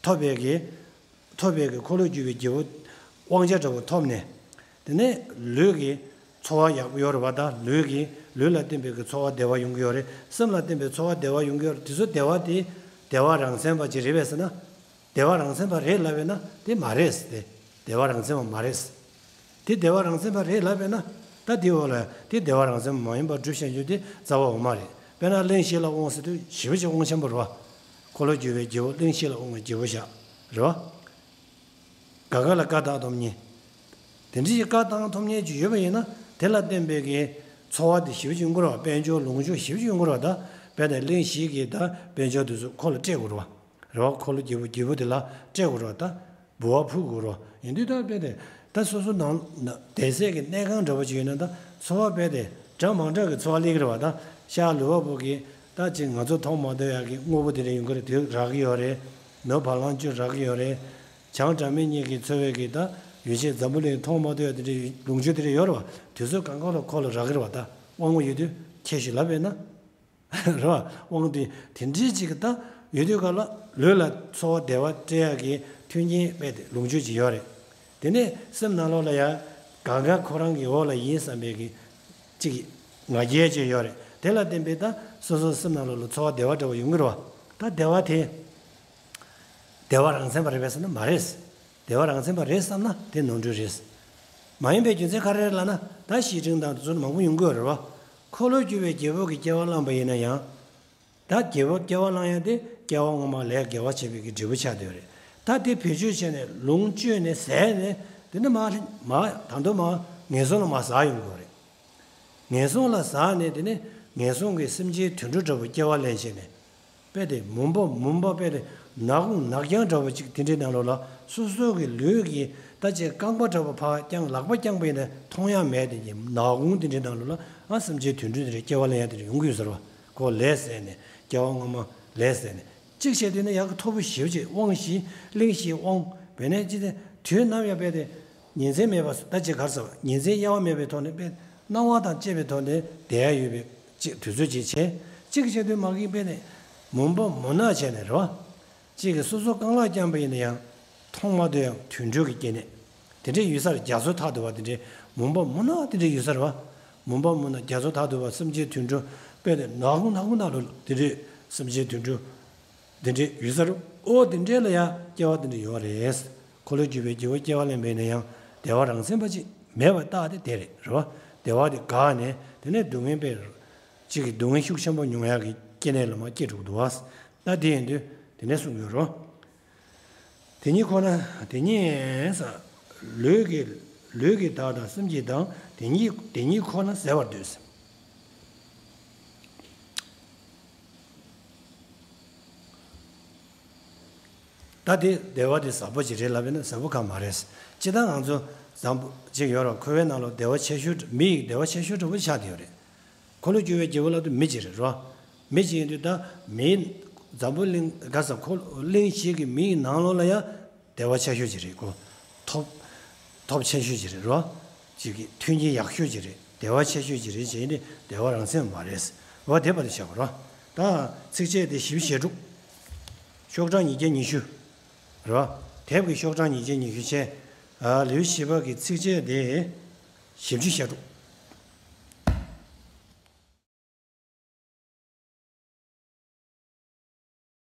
ཐོབ་པའི་གི། ཐོབ་པའི་གི་འཁོར་ལོས་སྒྱུར་བའི་རྒྱལ་པོ་དབང་ཆ་འདྲ་པོ་ཐོབ་ནས། དེ་ནས་ལུས་ཀྱི་ཚོར་བ་ཡག་པོ་ཡོད་རེད་བ། ད་ལུས་ཀྱི་ལུས་ལ་བརྟེན་པའི་གི་ཚོར་བ་བདེ་བ་ཡོང་གི་ཡོད་རེད། སེམས་ལ་བརྟེན་པའི་ཚོར་བ་བདེ་བ་ཡོང་གི་ཡོད་རེད། དེ་ཚོ་བདེ་བ་དེ་བདེ་བ་རང་མཚན་པ་ཅིག་རེད་པས་ཟེར་ན། བདེ་བ་རང་མཚན་པ་རེད་ལབ་པས་ན་དེ་མ་རེད་ཟེར་ཏེ། བདེ་བ་རང་མཚན་པ་མ་རེད་ཟེར། དེ་བདེ་བ་རང་མཚན་པ་རེད་ལབ་པས་ན། ད་དེའི་འོག་ལ་དེ་བདེ་བ་རང་མཚན་པ་མ་ཡིན་པར་སྒྲུབ་བྱ་རྒྱུ་དེ་རྩ་བ་འོག་མ་རེད། དཔེར་ན་གླིང་བཞི་ལ་དབང་ཟེར་དུས་ཞེ་པོ་ཅིག་དབང་ཆེན་པོ་རེད་བ། འཁོར་ལོས་སྒྱུར་བའི་རྒྱལ་པོ་གླིང་བཞི་ལ་དབང་བའི་རྒྱལ་པོ་བཞག་རེད་བ། ག་ག་ལ་བཀའ་བཏང་ཐོབ་མཁན། དེ་འདྲའི་བཀའ་བཏང་ཐོབ་མཁན་ཅིག་ཡོད་པ་ཡིན་ན་དེ་ལ་བརྟེན་པའི་གི་ཚོར་བ་དེ་ཞེ་པོ་ཅིག་ཡོང་གི་རེད་བ། དཔལ་འབྱོར་ལོངས་སྤྱོད་ཞེ་པོ་ཅིག་ཡོང་གི་རེད་བ། ད་དཔེ་དེ་གླིང་བཞི་གི་ད་དཔལ་འབྱོར་དེ་ཚོ་ཁོ་ལ་སྤྲད་དགོས་རེད་བ། རེད་བ། འཁོར་ལོས་སྒྱུར་བའི་རྒྱལ་པོ་དེ་ལ་སྤྲད་དགོས་རེད་བ། ད་འབུལ་བ་ཕུལ་དགོས་རེད་བ། ཡིན་དུས་ད་དཔེ་དེ་ད་སོ་སོ་ནང་ན་བསྡད་སའི་གི་གནས་ཁང་འདྲ་པོ་ཅིག་ཡོད་ན་ད་ཚོར་བ་དཔེ་དེ་འདྲ་མ་འདྲ་གི་ཚོར་བ་སླེབས་ཀྱི་རེད་བ། ད་ཤར་ལུས་འཕགས་པོ་གི་ད་ཅིག་ང་ཚོ་མཐོང་མ་ཐུབ་ཡག་གི་དངོས་པོ་དེ་འདྲ་ཡོང་གི་རེད། དེ་རག་གི་ཡོད་རེད། ནུབ་བ་ལང་སྤྱོད་རག་གི་ཡོད་རེད། བྱང་སྒྲ་མི་སྙན་གྱི་ཚོར་བའི་གི་ད་ཡུལ་ཆད་འཛམ་བུ་གླིང་མཐོང་མ་ཐུབ་ཡག་དེ་འདྲའི་ལོངས་སྤྱོད་དེ་འདྲ་ཡོད་རེད་བ། དེ་ཚོ་གང་ག་ལ་ཁོ་ལ་རག་གི་རེད་བ། ད་དབང་པོ་ཡོད་དུས་ཁྱེར་ཤོག་ལབ་པས་ན། རེད་བ། དབང་དུས་དེ་འདྲའི་ཅིག་གི་ད་ཡོད་དུས་ག་ལ་ལུས་ལ་ཚོར་བ་བདེ་བ་སྤྲད་ཡག་གི་མཐུན་རྐྱེན་དཔེ་དེ་ལོངས་སྤྱོད་ཅིག་ཡོད་རེད། དེ་ནས་སེམས་ནང་ལོགས་ལ་ཡང་གང་ག་ཁོ་རང་གི་འོག་ལ་ཡིན་བསམ་པའི་གི་ཅིག་ང་རྒྱལ་ཅིག་ཡོད་རེད། དེ་ལ་བརྟེན་པའི་ད་སོ་སོའི་སེམས་ནང་ལོགས་ལ་ཚོར་བ་བདེ་བ་འདྲ་བོ་ཡོང་གི་རེད་བ། ད་བདེ་བ་དེ་བདེ་བ་རང་མཚན་པ་རེད་པས་ཟེར་ན་མ་རེད། བདེ་བ་རང་མཚན་པ་རེད་བསམ་ན་དེ་ནོར་འཁྲུལ་རེད། མ་ཡིན་པའི་རྒྱུ་མཚན་ག་རེ་རེད་ལབ་ན། ད་བཤེས་སྤྲིང་དང་དེ་ཚོ་མང་པོ་ཡོང་གི་ཡོད་རེད་བ། འཁོར་ལོས་སྒྱུར་བའི་རྒྱལ་པོ་གི་སྐྱེ་བ་བླངས་པ་ཡིན་ན་ཡང་། ད་རྒྱལ་པོ་སྐྱེ་བ་བླངས་ཡ་དེ་སྐྱེ་བ་སྔོན་མ་ལས་དགེ་བ་བྱས་པའི་གི་འབྲས་བུ་ཆགས་བསྡད་ཡོད་རེད། ད་དེ་བེད་སྤྱོད་བྱས་ནས་ལོངས་སྤྱོད་ནས་ཟས་ནས་དེ་ནས་མ་མ་ད་དུང་མ་ངན་སོང་ལ་མ་ཟག་ཡོང་གི་ཡོད་རེད། ངན་སོང་ལ་ཟག་ནས་དེ་ནས་ངན་སོང་གི་སེམས་ཅན་དུད་འགྲོ་འདྲ་པོ་སྐྱེ་བ་ལེན་བྱས་ནས། དཔེ་དེ་མུན་པ་མུན་པ་དཔེ་དེ་ནག་ཁུང་ནག་རྐྱང་འདྲ་པོ་ཅིག་དེ་འདྲའི་ནང་ལོགས་ལ་སོ་སོ་གི་ལུས་ཀྱི་ད་ཅིག་རྐང་པ་འདྲ་པོ་ཕར་བརྐྱངས་ལག་པ་བརྐྱངས་པ་ཡིན་ན་མཐོང་ཡ་མེད། དེ་གི་ནག་ཁུང་དེ་འདྲའི་ནང་ལོགས་ལ་ཨ་སེམས་ཅན་དུད་འགྲོ་དེ་འདྲའི་སྐྱེ་བ་ལེན་ཡ་དེ་འདྲ་ཡོང་གི་ཡོད་ཟེར་བ། ཁོ་ལས་ཟད་ནས་སྐྱེ་བ་སྔ་མ་ལས་ཟད་ནས། གཅིག་བྱས་དུས་ན་ཡག་གི་མཐོ་པོ་ཞེ་པོ་ཅིག་དབང་བཞི་གླིང་བཞིའི་དབང་བས་ནས་ཅི་སྟེ་དུས་ནམ་ཡང་དཔེ་དེ་ཉིན་མཚན་མེད་པ་ད་ཅི་གར་ཟེར་བ། ཉིན་མཚན་དབྱེ་བ་མེད་པའི་ཐོག་ནས་དཔེ་སྣང་བ་དང་བཅས་པའི་ཐོག་ནས་བསྡད་ཡ་ཡོད་པའི་ཅིག་དུས་ཚོད་ཅིག་བྱས། གཅིག་བྱས་དུས་མ་གི་དཔེ་ནས་མུན་པ་མུན་ནག་བྱས་ནས་རེད་བ། གཅིག་གིས་སོ་སོ་རྐང་ལག་བརྐྱངས་པ་ཡིན་ན་ཡང་མཐོང་མ་ཐུབ་ཡང་དུད་འགྲོ་གི་སྐྱེ་གནས་དེ་འདྲའི་ཡོད་ས་རེད། རྒྱ་མཚོ་མཐའ་དུ་བ་དེ་འདྲའི་མུན་པ་མུན་ནག་དེ་འདྲའི་ཡོད་ས་རེད་བ། མུན་པ་མུན་ནག་རྒྱ་མཚོ་མཐའ་དུ་བ་སེམས་ཅན་དུད་འགྲོ་དཔེ་དེ་ནག་ཁུང་ནག་ཁུང་ནང་ལོགས་དེ་འདྲའི་སེམས་ཅན་དུད་འགྲོ་དེ་འདྲའི་ཡོད་ས་རེད། ཨོ་དེ་འདྲའི་ལ་ཡང་སྐྱེ་བ་དེ་འདྲ་ཡོད་རེད། འཁོར་ལོས་སྒྱུར་བའི་རྒྱལ་པོ་སྐྱེ་བ་ལེན་པ་ཡིན་ན་ཡང་བདེ་བ་རང་མཚན་པ་ཅིག་མེད་པ་རྟགས་དེ་དེ་རེད་རེད་བ། བདེ་བ་དེ་འགག་ནས་དེ་ནས་སྡུག་བསྔལ་དཔེ་གཅིག་གི་སྡུག་བསྔལ་ཤུགས་ཆེན་པོ་མྱོང་ཡག་གི་སྐྱེ་གནས་ལ་མ་སྐྱེ་འགྲོ་གི་འདུག་བ། ད་དེ་ཡིན་དུས་དེ་ནས་གསུངས་ཡོད་རོ། དེ་ཉིད་ཁོ་ན། དེ་ཉིད་ས། ལུས་ཀྱི་ལུས་ཀྱི་བདག་དང་སེམས་ཀྱི་བདག་དེ་ཉིད་དེ་ཉིད་ཁོ་ན་ཟད་པར་འདོད། ད་དེ་བདེ་བ་དེ་ཟབ་པོ་ཅིག་རེད་ལབ་ཡིན་ན་ཟབ་པོ་གང་མ་རེད། སྤྱིར་བཏང་ང་ཚོ་འཛམ་བུ་ཅིག་ཡོད་ར། འཁོར་བའི་ནང་ལ་བདེ་བ་ཆེ་ཤོས་མི་ཡི་བདེ་བ་ཆེ་ཤོས་འདྲ་པོ་ཆགས་བསྡད་ཡོད་རེད། འཁོར་ལོས་སྒྱུར་བའི་རྒྱལ་པོ་ལབ་དུས་མི་ཅིག་རེད་རོ། མི་ཅིག་ཡིན་དུས་ད་མིའི་འཛམ་བུ་གླིང་ག་ས་འཁོར་གླིང་བཞི་གི་མི་ཡི་ནང་ལོགས་ལ་ཡང་བདེ་བ་ཆེ་ཤོས་ཅིག་རེད་གོ། ཐོབ་ཐོབ་ཆེ་ཤོས་ཅིག་རེད་རོ། ཅིག་གི་མཐུན་རྐྱེན་ཡག་ཤོས་ཅིག་རེད། བདེ་བ་ཆེ་ཤོས་ཅིག་རེད་ཅེས་ནི་བདེ་བ་རང་མཚན་མ་རེད། བ་བདེ་བ་དེ་བྱ་བ་རོ། ད་ཚིགས་བཅད་དེ་བཞི་བཅུ་ཞེ་དྲུག་ཤོག་གྲངས་ཉིས་བརྒྱ་ཉི་ཤུ་རོ། དེབ་ཀྱི་ཤོག་གྲངས་ཉིས་བརྒྱ་ཉི་ཤུ་བྱས། ལེའུ་བཞི་པ་གི་ཚིགས་བཅད་དེ་བཞི་བཅུ་ཞེ་དྲུག